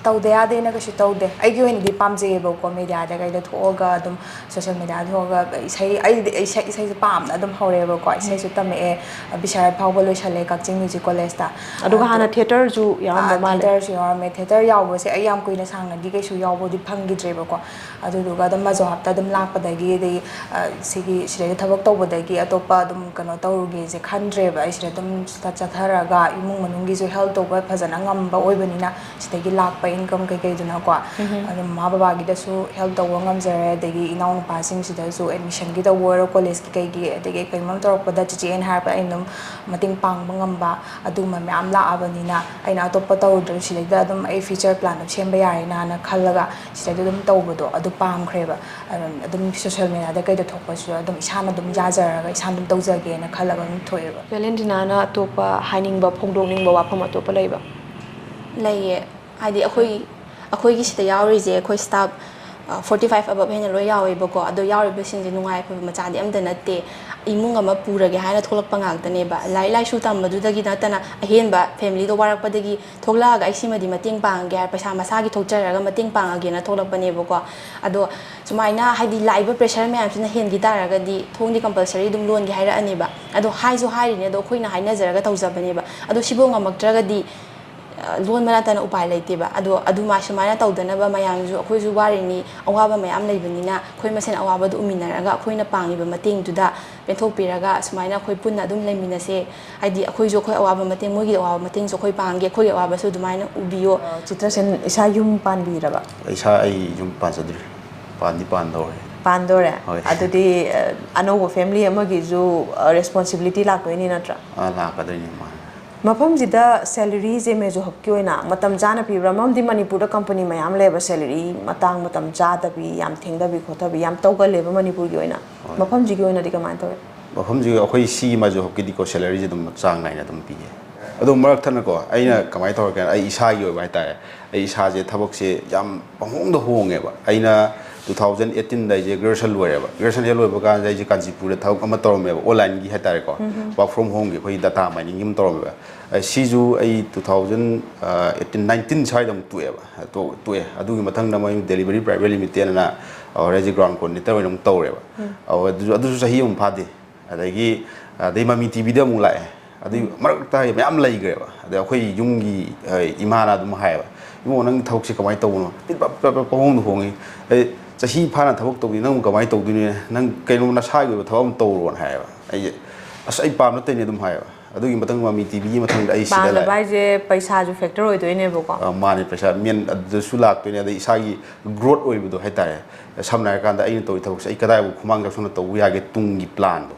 ꯇꯧꯗ ꯌꯥꯗꯦꯅ ꯀꯩꯁꯨ ꯇꯧꯗꯦ꯫ ꯑꯩꯒꯤ ꯑꯣꯏꯅꯗꯤ ꯄꯥꯝꯖꯩꯌꯦꯕꯀꯣ, ꯃꯦꯗꯤꯌꯥꯗ ꯀꯩꯗ ꯊꯣꯛꯑꯒ ꯑꯗꯨꯝ, ꯁꯣꯁꯦꯜ ꯃꯦꯗꯤꯌꯥꯗ ꯊꯣꯛꯑꯒ ꯏꯁꯩ, ꯑꯩꯗꯤ ꯏꯁꯩ, ꯏꯁꯩꯁꯦ ꯄꯥꯝꯅ ꯑꯗꯨꯝ ꯍꯧꯔꯛꯑꯦꯕꯀꯣ꯫ ꯏꯁꯩꯁꯨ ꯇꯝꯃꯛꯑꯦ, ꯕꯤꯁꯥꯔꯠ ꯐꯥꯎꯕ ꯂꯣꯏꯁꯜꯂꯦ ꯀꯛꯆꯤꯡ ꯃ꯭ꯌꯨꯖꯤꯛ ꯀꯣꯂꯦꯖꯇ꯫ ꯑꯗꯨꯒ ꯑꯗꯣ ꯍꯥꯟꯅ ꯊꯤꯌꯦꯇꯔꯁꯨ ꯌꯥꯎꯔꯝꯕ ꯑꯥ, ꯃꯥꯜꯂꯦ꯫ ꯊꯤꯌꯦꯇꯔꯁꯨ ꯌꯥꯎꯔꯝꯃꯦ꯫ ꯊꯤꯌꯦꯇꯔ ꯌꯥꯎꯕꯁꯦ ꯑꯩ ꯌꯥꯝ ꯀꯨꯏꯅ ꯁꯥꯡꯅꯗꯤ ꯀꯩꯁꯨ ꯌꯥꯎꯕꯗꯤ ꯐꯪꯈꯤꯗ꯭ꯔꯦꯕꯀꯣ꯫ ꯑꯗꯨꯗꯨꯒ ꯑꯗꯨꯝ ꯃꯖꯣ ꯍꯞꯇ ꯑꯗꯨꯝ ꯂꯥꯛꯄꯗꯒꯤ, ꯑꯗꯒꯤ, ꯑ, ꯁꯤꯒꯤ ꯁꯤꯗꯩꯗ ꯊꯕꯛ ꯇꯧꯕꯗꯒꯤ ꯑꯇꯣꯞꯄ ꯑꯗꯨꯝ ꯀꯩꯅꯣ ꯇꯧꯔꯨꯒꯦꯁꯦ ꯈꯟꯗ꯭ꯔꯦꯕ꯫ ꯑꯩ ꯁꯤꯗ ꯑꯗꯨꯝ ꯆꯠ-, ꯆꯠꯊꯔꯒ ꯏꯃꯨꯡ ꯃꯅꯨꯡꯒꯤꯁꯨ ꯍꯦꯜꯞ ꯇꯧꯕ ꯐꯖꯅ ꯉꯝꯕ ꯑꯣꯏꯕꯅꯤꯅ, ꯁꯤꯗꯒꯤ ꯂꯥꯛꯄ ꯏꯟꯀꯝ ꯀꯩꯀꯩꯗꯨꯅꯀꯣ꯫ ꯎꯝꯍꯨꯝ꯫ ꯑꯗꯨꯝ ꯃꯃꯥ ꯕꯕꯥꯒꯤꯗꯁꯨ ꯍꯦꯜꯞ ꯇꯧꯕ ꯉꯝꯖꯔꯦ, ꯑꯗꯒꯤ ꯏꯅꯥꯎꯅꯨꯄꯥꯁꯤꯡꯁꯤꯗꯁꯨ ꯑꯦꯗꯃꯤꯁꯟꯒꯤ ꯇꯧꯕ ꯑꯣꯏꯔꯣ, ꯀꯣꯂꯦꯖꯀꯤ ꯀꯩꯒꯤ, ꯑꯗꯒꯤ ꯀꯩꯅꯣꯝ ꯇꯧꯔꯛꯄꯗ ꯆꯤꯆꯦꯅ ꯍꯥꯏꯔꯛꯄ ꯑꯩ ꯑꯗꯨꯝ ꯃꯇꯦꯡ ꯄꯥꯡꯕ ꯉꯝꯕ, ꯑꯗꯨꯒꯨꯝꯕ ꯃꯌꯥꯝ ꯂꯥꯛꯑꯕꯅꯤꯅ ꯑꯩꯅ ꯑꯇꯣꯞꯄ ꯇꯧꯔꯨꯗ꯭ꯔꯁꯨ ꯁꯤꯗꯩꯗ ꯑꯗꯨꯝ ꯑꯩ ꯐ꯭ꯌꯨꯆꯔ ꯄ꯭ꯂꯥꯟ ꯑꯃ ꯁꯦꯝꯕ ꯌꯥꯔꯦꯅ ꯈꯜꯂꯒ ꯁꯤꯗꯩꯗ ꯑꯗꯨꯝ ꯇꯧꯕꯗꯣ ꯑꯗꯨ ꯄꯥꯝꯈ꯭ꯔꯦꯕ꯫ ꯑꯗꯨꯝ, ꯑꯗꯨꯝ ꯁꯣꯁꯦꯜ ꯃꯦꯗꯤꯌꯥꯗ ꯀꯩꯗ ꯊꯣꯛꯄꯁꯨ ꯑꯗꯨꯝ ꯏꯁꯥꯅ ꯑꯗꯨꯝ ꯌꯥꯖꯔꯒ ꯏꯁꯥꯅ ꯑꯗꯨꯝ ꯇꯧꯖꯒꯦꯅ ꯈꯜꯂꯒ ꯑꯗꯨꯝ ꯊꯣꯛꯑꯦꯕ꯫ ꯚꯦꯂꯦꯟꯇꯤꯅꯥꯅ ꯑꯇꯣꯞꯄ ꯍꯥꯏꯅꯤꯡꯕ, ꯐꯣꯡꯗꯣꯛꯅꯤꯡꯕ ꯋꯥꯐꯝ ꯑꯇꯣꯞꯄ ꯂꯩꯕ? ꯂꯩꯌꯦ꯫ ꯍꯥꯏꯗꯤ ꯑꯩꯈꯣꯏ, ꯑꯩꯈꯣꯏꯒꯤ ꯁꯤꯗ ꯌꯥꯎꯔꯤꯁꯦ ꯑꯩꯈꯣꯏ ꯁ꯭ꯇꯥꯐ, ꯑ, ꯐꯣꯔꯇꯤ ꯐꯥꯏꯚ ꯑꯕꯞ ꯍꯦꯟꯅ ꯂꯣꯏ ꯌꯥꯎꯋꯦꯕꯀꯣ꯫ ꯑꯗꯣ ꯌꯥꯎꯔꯤꯕꯁꯤꯡꯁꯦ ꯅꯨꯡꯉꯥꯏ ꯑꯐꯕ ꯃꯆꯥꯗꯤ ꯑꯝꯇ ꯅꯠꯇꯦ꯫ ꯏꯃꯨꯡ ꯑꯃ ꯄꯨꯔꯒꯦ ꯍꯥꯏꯅ ꯊꯣꯛꯂꯛꯄ ꯉꯥꯛꯇꯅꯦꯕ꯫ ꯂꯥꯏꯔꯤꯛ ꯂꯥꯏꯁꯨ ꯇꯝꯕꯗꯨꯗꯒꯤ ꯅꯠꯇꯅ ꯑꯍꯦꯟꯕ ꯐꯦꯃꯤꯂꯤꯗꯣ ꯋꯥꯔꯛꯄꯗꯒꯤ ꯊꯣꯛꯂꯛꯑꯒ ꯑꯩ ꯁꯤꯃꯗꯤ ꯃꯇꯦꯡ ꯄꯥꯡꯉꯒꯦ ꯍꯥꯏꯔ ꯄꯩꯁꯥ ꯃꯁꯥꯒꯤ ꯊꯣꯛꯆꯔꯒ ꯃꯇꯦꯡ ꯄꯥꯡꯉꯒꯦꯅ ꯊꯣꯛꯂꯛꯄꯅꯦꯕꯀꯣ꯫ ꯑꯗꯣ ꯁꯨꯃꯥꯏꯅ ꯍꯥꯏꯗꯤ ꯂꯥꯛꯏꯕ ꯄ꯭ꯔꯦꯁꯔ ꯃꯌꯥꯝꯁꯤꯅ ꯍꯦꯟꯈꯤ ꯇꯥꯔꯒꯗꯤ ꯊꯣꯡꯗꯤ ꯀꯝꯄꯜꯁꯔꯤ ꯑꯗꯨꯝ ꯂꯣꯟꯒꯦ ꯍꯥꯏꯔꯛꯑꯅꯦꯕ꯫ ꯑꯗꯣ ꯍꯥꯏꯁꯨ ꯍꯥꯏꯔꯤꯅꯦ, ꯑꯗꯣ ꯑꯩꯈꯣꯏꯅ ꯍꯥꯏꯅꯖꯔꯒ ꯇꯧꯖꯕꯅꯦꯕ꯫ ꯑꯗꯣ ꯁꯤꯐꯧ ꯉꯝꯃꯛꯇ꯭ꯔꯒꯗꯤ, ꯑ, ꯂꯣꯟꯕ ꯅꯠꯇꯅ ꯎꯄꯥꯏ ꯂꯩꯇꯦꯕ꯫ ꯑꯗꯣ ꯑꯗꯨꯃꯥꯏ ꯁꯨꯃꯥꯏꯅ ꯇꯧꯗꯅꯕ ꯃꯌꯥꯝꯁꯨ ꯑꯩꯈꯣꯏꯁꯨ ꯋꯥꯔꯤꯅꯤ, ꯑꯋꯥꯕ ꯃꯌꯥꯝ ꯂꯩꯕꯅꯤꯅ ꯑꯩꯈꯣꯏ ꯃꯁꯦꯟ ꯑꯋꯥꯕꯗꯨ ꯎꯃꯤꯟꯅꯔꯒ ꯑꯩꯈꯣꯏꯅ ꯄꯥꯡꯉꯤꯕ ꯃꯇꯦꯡꯗꯨꯗ ꯄꯦꯟꯊꯣꯛꯄꯤꯔꯒ ꯁꯨꯃꯥꯏꯅ ꯑꯩꯈꯣꯏ ꯄꯨꯟꯅ ꯑꯗꯨꯝ ꯂꯩꯃꯤꯟꯅꯁꯦ꯫ ꯍꯥꯏꯗꯤ ꯑꯩꯈꯣꯏꯁꯨ ꯑꯩꯈꯣꯏ ꯑꯋꯥꯕ ꯃꯇꯦꯡ, ꯃꯣꯏꯒꯤ ꯑꯋꯥꯕ ꯃꯇꯦꯡꯁꯨ ꯑꯩꯈꯣꯏ ꯄꯥꯡꯒꯦ, ꯑꯩꯈꯣꯏꯒꯤ ꯑꯋꯥꯕꯁꯨ ꯑꯗꯨꯃꯥꯏꯅ ꯎꯕꯤꯌꯣ꯫ ꯑ, ꯆꯤꯇ꯭ꯔꯁꯦꯟ ꯏꯁꯥ ꯌꯨꯝ ꯄꯥꯟꯕꯤꯔꯕ? ꯏꯁꯥ ꯑꯩ ꯌꯨꯝ ꯄꯥꯟꯖꯗ꯭ꯔꯤ꯫ ꯄꯥꯟꯗꯤ ꯄꯥꯟꯗꯧꯔꯦ꯫ ꯄꯥꯟꯗꯣꯔꯦ? ꯍꯣꯏ꯫ ꯑꯗꯨꯗꯤ, ꯑ, ꯑꯅꯧꯕ ꯐꯦꯃꯤꯂꯤ ꯑꯃꯒꯤꯁꯨ, ꯑ, ꯔꯦꯁꯄꯣꯟꯁꯤꯕꯤꯂꯤꯇꯤ ꯂꯥꯛꯇꯣꯏꯅꯤ ꯅꯠꯇ꯭ꯔꯥ? ꯑꯥ, ꯂꯥꯛꯀꯗꯣꯏꯅꯤ, ꯃꯥꯅꯦ꯫ ꯃꯐꯝꯁꯤꯗ ꯁꯦꯂꯔꯤꯁꯦ ꯃꯦꯖꯣ ꯍꯕꯀꯤ ꯑꯣꯏꯅ ꯃꯇꯝ ꯆꯥꯅ ꯄꯤꯕ꯭ꯔꯥ? ꯃꯔꯝꯗꯤ ꯃꯅꯤꯄꯨꯔꯗ ꯀꯝꯄꯅꯤ ꯃꯌꯥꯝ ꯂꯩꯌꯦꯕ, ꯁꯦꯂꯔꯤ ꯃꯇꯥꯡ ꯃꯇꯝ ꯆꯥꯗꯕꯤ, ꯌꯥꯝ ꯊꯦꯡꯊꯕꯤ ꯈꯣꯠꯊꯕꯤ ꯌꯥꯝ ꯇꯧꯒꯜꯂꯦꯕ ꯃꯅꯤꯄꯨꯔꯒꯤ ꯑꯣꯏꯅ꯫ ꯍꯣꯏ꯫ ꯃꯐꯝꯁꯤꯒꯤ ꯑꯣꯏꯅꯗꯤ ꯀꯃꯥꯏꯅ ꯇꯧꯋꯤ? ꯃꯐꯝꯁꯤꯒꯤ ꯑꯩꯈꯣꯏ ꯁꯤꯒꯤ ꯃꯦꯖꯣ ꯍꯕꯀꯤꯗꯤꯀꯣ ꯁꯦꯂꯔꯤꯁꯦ ꯑꯗꯨꯝ ꯆꯥꯡ ꯅꯥꯏꯅ ꯑꯗꯨꯝ ꯄꯤꯌꯦ꯫ ꯑꯗꯣ ꯃꯔꯛ ꯊꯠꯅꯀꯣ, ꯑꯩꯅ ꯀꯃꯥꯏꯅ ꯇꯧꯔꯛꯀꯦ, ꯑꯩ ꯏꯁꯥꯒꯤ ꯑꯣꯏꯕ ꯍꯥꯏꯇꯥꯔꯦ, ꯑꯩ ꯏꯁꯥꯁꯦ ꯊꯕꯛꯁꯦ ꯌꯥꯝ ꯄꯪꯍꯣꯡꯗ ꯍꯣꯡꯉꯦꯕ꯫ ꯑꯩꯅ two thousand eighteen ꯗ ꯑꯩꯁꯦ graduation ꯂꯣꯏꯔꯦꯕ꯫ Graduation ꯍꯦꯛ ꯂꯣꯏꯕ ꯀꯥꯟꯗ ꯑꯩꯁꯦ ꯀꯥꯟꯆꯤꯄꯨꯔꯗ ꯊꯕꯛ ꯑꯃ ꯇꯧꯔꯝꯃꯦꯕ, online ꯒꯤ ꯍꯥꯏꯇꯥꯔꯦꯀꯣ꯫ Work from home ꯒꯤ ꯑꯩꯈꯣꯏ data mining ꯒꯤ ꯑꯃ ꯇꯧꯔꯝꯃꯦꯕ꯫ ꯑ, ꯁꯤꯁꯨ ꯑꯩ two thousand eighteen nineteen ꯁ꯭ꯋꯥꯏꯗ ꯑꯃꯨꯛ ꯇꯣꯛꯑꯦꯕ꯫ ꯇꯣ-, ꯇꯣꯛꯑꯦ꯫ ꯑꯗꯨꯒꯤ ꯃꯊꯪꯗ ꯃꯣꯏ Delivery Private Limited ꯑꯅ, ꯑ, ꯍꯧꯖꯤꯛ ground coordinator ꯑꯣꯏꯅ ꯑꯃꯨꯛ ꯇꯧꯔꯦꯕ꯫ ꯑꯣ, ꯑꯗꯨꯁꯨ, ꯑꯗꯨꯁꯨ ꯆꯍꯤ ꯑꯃꯨꯛ ꯐꯥꯗꯦ꯫ ꯑꯗꯒꯤ, ꯑꯗꯩ ꯃꯃꯤ ꯇꯤꯚꯤꯗ ꯑꯃꯨꯛ ꯂꯥꯛꯑꯦ꯫ ꯑꯗꯨꯏ ꯃꯔꯛꯇ ꯃꯌꯥꯝ ꯂꯩꯈ꯭ꯔꯦꯕ꯫ ꯑꯗꯩ ꯑꯩꯈꯣꯏ ꯌꯨꯝꯒꯤ, ꯑ, ꯏꯃꯥꯅ ꯑꯗꯨꯝ ꯍꯥꯏꯌꯦꯕ, "ꯏꯕꯨꯡꯉꯣ, ꯅꯪ ꯊꯕꯛꯁꯦ ꯀꯃꯥꯏꯅ ꯇꯧꯕꯅꯣ? ꯄꯤꯠ ꯄꯞ ꯄꯞ ꯄꯞ ꯄꯪꯍꯣꯡꯗ ꯍꯣꯡꯉꯤ꯫ ꯑꯩ ꯆꯍꯤ ꯐꯥꯅ ꯊꯕꯛ ꯇꯧꯕꯤ, ꯅꯪ ꯀꯃꯥꯏꯅ ꯇꯧꯗꯣꯏꯅꯣ? ꯅꯪ ꯀꯩꯅꯣ, ꯅꯁꯥꯒꯤ ꯑꯣꯏꯕ ꯊꯕꯛ ꯑꯃ ꯇꯧꯔꯣꯅ" ꯍꯥꯏꯌꯦꯕ꯫ ꯑꯩꯁꯦ, "ꯑꯁ, ꯑꯩ ꯄꯥꯝꯅ ꯇꯧꯔꯤꯅꯦ" ꯑꯗꯨꯝ ꯍꯥꯏꯌꯦꯕ꯫ ꯑꯗꯨꯒꯤ ꯃꯊꯪ ꯃꯃꯤ ꯇꯤꯚꯤꯒꯤ ꯃꯊꯪꯗ ꯑꯩ ꯁꯤꯗ ꯄꯥꯝꯗꯕ ꯂꯥꯛꯑꯦ꯫ ꯍꯥꯏꯁꯦ ꯄꯩꯁꯥꯁꯨ factor ꯑꯣꯏꯗꯣꯏꯅꯦꯕꯀꯣ꯫ ꯑ, ꯃꯥꯅꯦ, ꯄꯩꯁꯥ main ꯑꯗꯨꯗꯁꯨ ꯂꯥꯛꯇꯣꯏꯅꯦ꯫ ꯑꯗꯩ ꯏꯁꯥꯒꯤ growth ꯑꯣꯏꯕꯗꯣ ꯍꯥꯏꯇꯥꯔꯦ꯫ ꯁꯝꯅ ꯍꯥꯏꯔꯀꯥꯟꯗ, ꯑꯩꯅ ꯇꯧꯔꯤ ꯊꯕꯛꯁꯦ ꯑꯩ ꯀꯗꯥꯏꯐꯥꯎ ꯈꯨꯃꯥꯡ ꯆꯥꯎꯁꯟꯅ ꯇꯧꯕ ꯌꯥꯒꯦ ꯇꯨꯡꯒꯤ plan ꯗꯣ꯫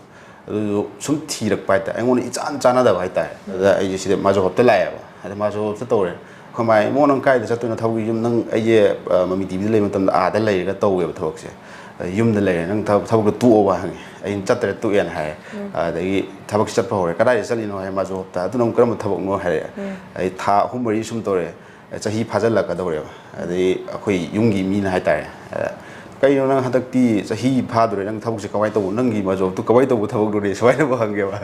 ꯑꯗꯨꯗꯣ ꯁꯨꯝ ꯊꯤꯔꯛꯄ ꯍꯥꯏꯇꯥꯔꯦ, ꯑꯩꯉꯣꯟꯗ ꯏꯆꯥꯟ ꯆꯥꯟꯅꯗꯕ ꯍꯥꯏꯇꯥꯔꯦ꯫ ꯑꯗꯨꯗ ꯑꯩꯁꯦ ꯁꯤꯗ Microsoft ꯇ ꯂꯥꯛꯑꯦꯕ꯫ ꯑꯗ Microsoft ꯇ ꯇꯧꯔꯦ꯫ ꯑꯩꯈꯣꯏ ꯃꯥꯏ, "ꯏꯕꯨꯡꯉꯣ, ꯅꯪ ꯀꯥꯏꯗ ꯆꯠꯇꯣꯏꯅꯣ? ꯊꯕꯛ ꯌꯨꯝ, ꯅꯪ, ꯑꯩꯁꯦ, ꯑ, ꯃꯃꯤ ꯇꯤꯚꯤꯗ ꯂꯩꯕ ꯃꯇꯝꯗ ꯑꯥꯗ ꯂꯩꯔꯒ ꯇꯧꯋꯦꯕ ꯊꯕꯛꯁꯦ꯫ ꯑ, ꯌꯨꯝꯗ ꯂꯩꯔꯦ, ꯅꯪ ꯊꯕꯛ, ꯊꯕꯛꯇꯣ ꯇꯣꯛꯑꯕ?" ꯍꯪꯉꯦ꯫ "ꯑꯩꯅ ꯆꯠꯇ꯭ꯔꯦ, ꯇꯣꯛꯑꯦꯅ" ꯍꯥꯏꯌꯦ꯫ ꯑꯗꯒꯤ ꯊꯕꯛꯁꯦ ꯆꯠꯄ ꯍꯧꯔꯦ꯫ "ꯀꯗꯥꯏꯗ ꯆꯠꯂꯤꯅꯣ?" ꯍꯥꯏ, "Microsoft ꯇ"꯫ "ꯑꯗꯨꯅ ꯑꯃꯨꯛ ꯀꯔꯝꯕ ꯊꯕꯛꯅꯣ?" ꯍꯥꯏꯔꯛꯑꯦ꯫ ꯑꯩ ꯊꯥ ꯑꯍꯨꯝ ꯃꯔꯤ ꯁꯨꯝ ꯇꯧꯔꯦ꯫ ꯆꯍꯤ ꯐꯥꯖꯤꯜꯂꯛꯀꯗꯧꯔꯦꯕ꯫ ꯑꯗꯩ ꯑꯩꯈꯣꯏ ꯌꯨꯝꯒꯤ ꯃꯤꯅ ꯍꯥꯏꯇꯥꯔꯦ, ꯑꯗ, "ꯀꯩꯅꯣ ꯅꯪ ꯍꯟꯗꯛꯇꯤ ꯆꯍꯤ ꯐꯥꯗꯣꯔꯦ, ꯅꯪ ꯊꯕꯛꯁꯦ ꯀꯃꯥꯏꯅ ꯇꯧꯕ? ꯅꯪꯒꯤ Microsoft ꯇꯨ ꯀꯃꯥꯏꯅ ꯇꯧꯕ ꯊꯕꯛꯅꯣꯅꯦ?" ꯁꯨꯃꯥꯏꯅꯕꯨ ꯍꯪꯉꯦꯕ꯫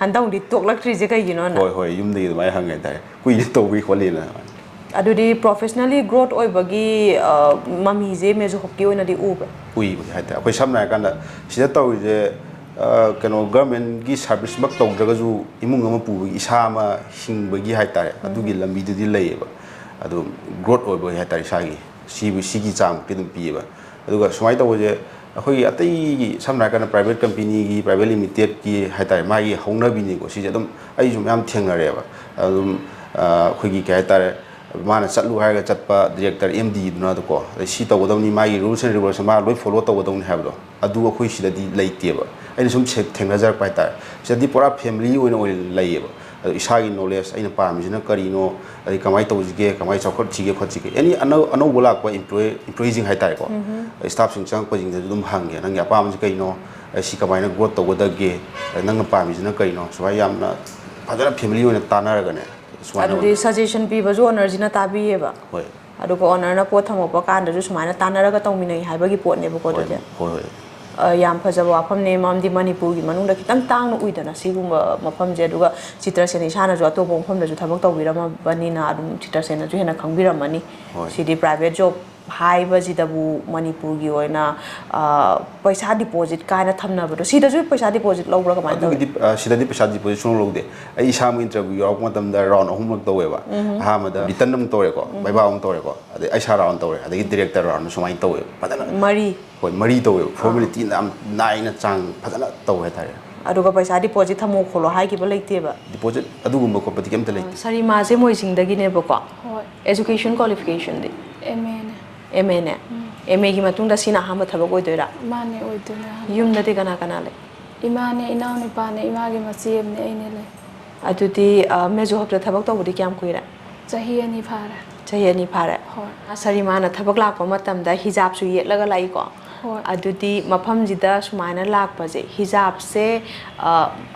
ꯍꯟꯗꯛ ꯑꯃꯨꯛꯇꯤ ꯇꯣꯛꯂꯛꯇ꯭ꯔꯤꯁꯦ ꯀꯩꯒꯤꯅꯣꯅ? ꯍꯣꯏ, ꯍꯣꯏ, ꯌꯨꯝꯗꯒꯤ ꯑꯗꯨꯃꯥꯏꯅ ꯍꯪꯉꯦ ꯍꯥꯏꯇꯥꯔꯦ꯫ "ꯀꯨꯏꯅ ꯇꯧꯕꯤ ꯈꯣꯠꯂꯤꯅ" ꯑꯗꯨꯃꯥꯏꯅ꯫ ꯑꯗꯨꯗꯤ professionally growth ꯑꯣꯏꯕꯒꯤ, ꯑ, ꯃꯃꯤꯁꯦ Microsoft ꯀꯤ ꯑꯣꯏꯅꯗꯤ ꯎꯕ꯭ꯔꯥ? ꯎꯏꯕ ꯍꯥꯏꯇꯥꯔꯦ꯫ ꯑꯩꯈꯣꯏ ꯁꯝꯅ ꯍꯥꯏꯔꯀꯥꯟꯗ ꯁꯤꯗ ꯇꯧꯔꯤꯁꯦ, ꯑ, ꯀꯩꯅꯣ, government ꯀꯤ service ꯃꯛ ꯇꯧꯗ꯭ꯔꯒꯁꯨ ꯏꯃꯨꯡ ꯑꯃ ꯄꯨꯕꯒꯤ, ꯏꯁꯥ ꯑꯃ ꯍꯤꯡꯕꯒꯤ ꯍꯥꯏꯇꯥꯔꯦ, ꯑꯗꯨꯒꯤ ꯂꯝꯕꯤꯗꯨꯗꯤ ꯂꯩꯌꯦꯕ꯫ ꯑꯗꯨꯝ growth ꯑꯣꯏꯕ ꯍꯥꯏꯇꯥꯔꯦ, ꯏꯁꯥꯒꯤ ꯁꯤꯕꯨ, ꯁꯤꯒꯤ ꯆꯥꯡꯃꯨꯛꯇꯤ ꯑꯗꯨꯝ ꯄꯤꯌꯦꯕ꯫ ꯑꯗꯨꯒ ꯁꯨꯃꯥꯏꯅ ꯇꯧꯕꯁꯦ, ꯑꯩꯈꯣꯏꯒꯤ ꯑꯇꯩꯒꯤ, ꯁꯝꯅ ꯍꯥꯏꯔꯀꯥꯟꯗ private company ꯒꯤ, private limited ꯀꯤ ꯍꯥꯏꯇꯥꯔꯦ, ꯃꯥꯒꯤ ꯍꯧꯅꯕꯤꯅꯤꯀꯣ꯫ ꯁꯤꯁꯦ ꯑꯗꯨꯝ ꯑꯩꯁꯨ ꯃꯌꯥꯝ ꯊꯦꯡꯅꯔꯦꯕ꯫ ꯑꯗꯨꯝ, ꯑ, ꯑꯩꯈꯣꯏꯒꯤ ꯀꯩ ꯍꯥꯏꯇꯥꯔꯦ, ꯃꯥꯅ ꯆꯠꯂꯨ ꯍꯥꯏꯔꯒ ꯆꯠꯄ director, MD ꯗꯨꯅ ꯑꯗꯨꯀꯣ, ꯑꯗꯩ ꯁꯤ ꯇꯧꯒꯗꯧꯅꯤ, ꯃꯥꯒꯤ rules and regulation ꯃꯥ ꯂꯣꯏ follow ꯇꯧꯒꯗꯧꯅꯤ ꯍꯥꯏꯕꯗꯣ, ꯑꯗꯨ ꯑꯩꯈꯣꯏ ꯁꯤꯗꯗꯤ ꯂꯩꯇꯦꯕ꯫ ꯑꯩꯅ ꯁꯨꯝ ꯁꯦ-, ꯊꯦꯡꯅꯖꯔꯛꯄ ꯍꯥꯏꯇꯥꯔꯦ꯫ ꯁꯤꯗꯗꯤ ꯄꯨꯔꯥ family ꯑꯣꯏꯅ, ꯑꯣꯏꯅ ꯂꯩꯌꯦꯕ꯫ ꯑꯗꯣ ꯏꯁꯥꯒꯤ knowledge, ꯑꯩꯅ ꯄꯥꯝꯃꯤꯁꯤꯅ ꯀꯔꯤꯅꯣ, ꯑꯗꯩ ꯀꯃꯥꯏꯅ ꯇꯧꯁꯤꯒꯦ, ꯀꯃꯥꯏꯅ ꯆꯥꯎꯈꯠꯁꯤꯒꯦ ꯈꯣꯠꯁꯤꯒꯦ, any ꯑꯅꯧ-, ꯑꯅꯧꯕ ꯂꯥꯛꯄ employee, employee ꯁꯤꯡ ꯍꯥꯏꯇꯥꯔꯦꯀꯣ, staff ꯁꯤꯡ ꯆꯪꯉꯛꯄꯁꯤꯡꯗꯁꯨ ꯑꯗꯨꯝ ꯍꯪꯉꯦ, "ꯅꯪꯒꯤ ꯑꯄꯥꯝꯕꯁꯤ ꯀꯩꯅꯣ? ꯑꯩ ꯁꯤ ꯀꯃꯥꯏꯅ growth ꯇꯧꯒꯗꯒꯦ? ꯑꯗꯩ ꯅꯪꯅ ꯄꯥꯝꯃꯤꯁꯤꯅ ꯀꯔꯤꯅꯣ?" ꯁꯨꯃꯥꯏꯅ ꯌꯥꯝꯅ ꯐꯖꯅ ꯐꯦꯃꯤꯂꯤ ꯑꯣꯏꯅ ꯇꯥꯟꯅꯔꯒꯅꯦ ꯁꯨꯃꯥꯏꯅ ꯑꯗꯨꯗꯤ ꯑꯣꯏꯅ ꯁꯖꯦꯁꯟ ꯄꯤꯕꯁꯨ ꯑꯣꯅꯔꯁꯤꯅ ꯇꯥꯕꯤꯌꯦꯕ꯫ ꯍꯣꯏ꯫ ꯑꯗꯨꯒ ꯑꯣꯅꯔꯅ ꯄꯣꯠ ꯊꯝꯃꯛꯄ ꯀꯥꯟꯗꯁꯨ ꯁꯨꯃꯥꯏꯅ ꯇꯥꯟꯅꯔꯒ ꯇꯧꯃꯤꯟꯅꯩ ꯍꯥꯏꯕꯒꯤ ꯄꯣꯠꯅꯦꯕꯀꯣ꯫ ꯍꯣꯏ, ꯑꯗꯨꯗꯤ ꯍꯣꯏ, ꯍꯣꯏ꯫ ꯑ, ꯌꯥꯝ ꯐꯖꯕ ꯋꯥꯐꯝꯅꯦ, ꯃꯔꯝꯗꯤ ꯃꯅꯤꯄꯨꯔꯒꯤ ꯃꯅꯨꯡꯗ ꯈꯤꯇꯪ ꯇꯥꯡꯅ ꯎꯏꯗꯅ ꯁꯤꯒꯨꯝꯕ ꯃꯐꯝꯁꯦ꯫ ꯑꯗꯨꯒ ꯆꯤꯇ꯭ꯔꯁꯦꯟ ꯏꯁꯥꯅꯁꯨ ꯑꯇꯣꯞꯄ ꯃꯐꯝꯗꯁꯨ ꯊꯕꯛ ꯇꯧꯕꯤꯔꯝꯃꯕꯅꯤꯅ ꯑꯗꯨꯝ ꯆꯤꯇ꯭ꯔꯁꯦꯟꯅꯁꯨ ꯍꯦꯟꯅ ꯈꯪꯕꯤꯔꯝꯃꯅꯤ꯫ ꯍꯣꯏ꯫ ꯁꯤꯗꯤ ꯄ꯭ꯔꯥꯏꯚꯦꯠ ꯖꯣꯕ ꯍꯥꯏꯕꯁꯤꯗꯕꯨ ꯃꯅꯤꯄꯨꯔꯒꯤ ꯑꯣꯏꯅ, ꯑ, ꯄꯩꯁꯥ ꯗꯤꯄꯣꯖꯤꯠ ꯀꯥꯏꯅ ꯊꯝꯅꯕꯗꯣ, ꯁꯤꯗꯁꯨ ꯄꯩꯁꯥ ꯗꯤꯄꯣꯖꯤꯠ ꯂꯧꯕ꯭ꯔꯥ, ꯀꯃꯥꯏꯅ ꯇꯧꯏ? ꯑꯗꯨꯒꯤꯗꯤ, ꯑ, ꯁꯤꯗꯗꯤ ꯄꯩꯁꯥ ꯗꯤꯄꯣꯖꯤꯠ ꯁꯨꯡꯂꯧ ꯂꯧꯗꯦ꯫ ꯑꯩ ꯏꯁꯥꯃꯛ ꯏꯟꯇꯔꯚ꯭ꯌꯨ ꯌꯥꯎꯔꯛꯄ ꯃꯇꯝꯗ ꯔꯥꯎꯟ ꯑꯍꯨꯝꯂꯛ ꯇꯧꯋꯦꯕ꯫ ꯎꯝ꯫ ꯑꯍꯥꯟꯕꯗ ꯔꯤꯇꯟ ꯑꯃ ꯇꯧꯔꯦꯀꯣ, ꯎꯝ꯫ ꯚꯩꯚꯥ ꯑꯃ ꯇꯧꯔꯦꯀꯣ, ꯑꯗꯩ ꯑꯩꯁꯥ ꯔꯥꯎꯟ ꯇꯧꯔꯦ, ꯑꯗꯒꯤ ꯗꯤꯔꯦꯛꯇꯔ ꯔꯥꯎꯟ, ꯁꯨꯃꯥꯏꯅ ꯇꯧꯋꯦꯕ ꯐꯖꯅ꯫ ꯃꯔꯤ꯫ ꯍꯣꯏ, ꯃꯔꯤ ꯇꯧꯋꯦꯕ꯫ ꯑꯥ꯫ ꯐꯣꯔꯃꯦꯂꯤꯇꯤ ꯌꯥꯝ ꯅꯥꯏꯅ ꯆꯥꯡ ꯐꯖꯅ ꯇꯧꯋꯦ ꯍꯥꯏꯇꯥꯔꯦ꯫ ꯑꯗꯨꯒ ꯄꯩꯁꯥ ꯗꯤꯄꯣꯖꯤꯠ ꯊꯝꯃꯣ ꯈꯣꯠꯂꯣ ꯍꯥꯏꯈꯤꯕ ꯂꯩꯇꯦꯕ? ꯗꯤꯄꯣꯖꯤꯠ ꯑꯗꯨꯒꯨꯝꯕ ꯈꯣꯠꯄꯗꯤ ꯀꯩꯝꯇ ꯂꯩꯇꯦ꯫ ꯑꯥ, ꯁꯔꯤꯃꯥꯁꯦ ꯃꯣꯏꯖꯤꯡꯗꯒꯤꯅꯦꯕꯀꯣ꯫ ꯍꯣꯏ꯫ Education qualification ꯗꯤ? ꯑꯦꯝ ꯑꯦꯅꯦ꯫ ꯑꯦꯝ ꯑꯦꯅꯦ? ꯎꯝ꯫ ꯑꯦꯝ ꯑꯦꯒꯤ ꯃꯇꯨꯡꯗ ꯁꯤꯅ ꯑꯍꯥꯟꯕ ꯊꯕꯛ ꯑꯣꯏꯗꯣꯏꯔꯥ? ꯃꯥꯅꯦ, ꯑꯣꯏꯗꯣꯏꯅꯦ ꯑꯍꯥꯟꯕ꯫ ꯌꯨꯝꯗꯗꯤ ꯀꯅꯥ ꯀꯅꯥ ꯂꯩ? ꯏꯃꯥꯅꯦ, ꯏꯅꯥꯎꯅꯨꯄꯥꯅꯦ, ꯏꯃꯥꯒꯤ ꯃꯆꯦ ꯑꯃꯅꯦ, ꯑꯩꯅꯦ ꯂꯩ꯫ ꯑꯗꯨꯗꯤ, ꯑ, ꯃꯦꯖꯣ ꯍꯕꯇ ꯊꯕꯛ ꯇꯧꯕꯗꯤ ꯀꯌꯥꯝ ꯀꯨꯏꯔꯦ? ꯆꯍꯤ ꯑꯅꯤ ꯐꯥꯔꯦ꯫ ꯆꯍꯤ ꯑꯅꯤ ꯐꯥꯔꯦ? ꯍꯣꯏ꯫ ꯁꯔꯤꯃꯥꯅ ꯊꯕꯛ ꯂꯥꯛꯄ ꯃꯇꯝꯗ ꯍꯤꯖꯥꯕꯁꯨ ꯌꯦꯠꯂꯒ ꯂꯥꯛꯏꯀꯣ? ꯍꯣꯏ꯫ ꯑꯗꯨꯗꯤ ꯃꯐꯝꯁꯤꯗ ꯁꯨꯃꯥꯏꯅ ꯂꯥꯛꯄꯁꯦ, ꯍꯤꯖꯥꯕꯁꯦ, ꯑ,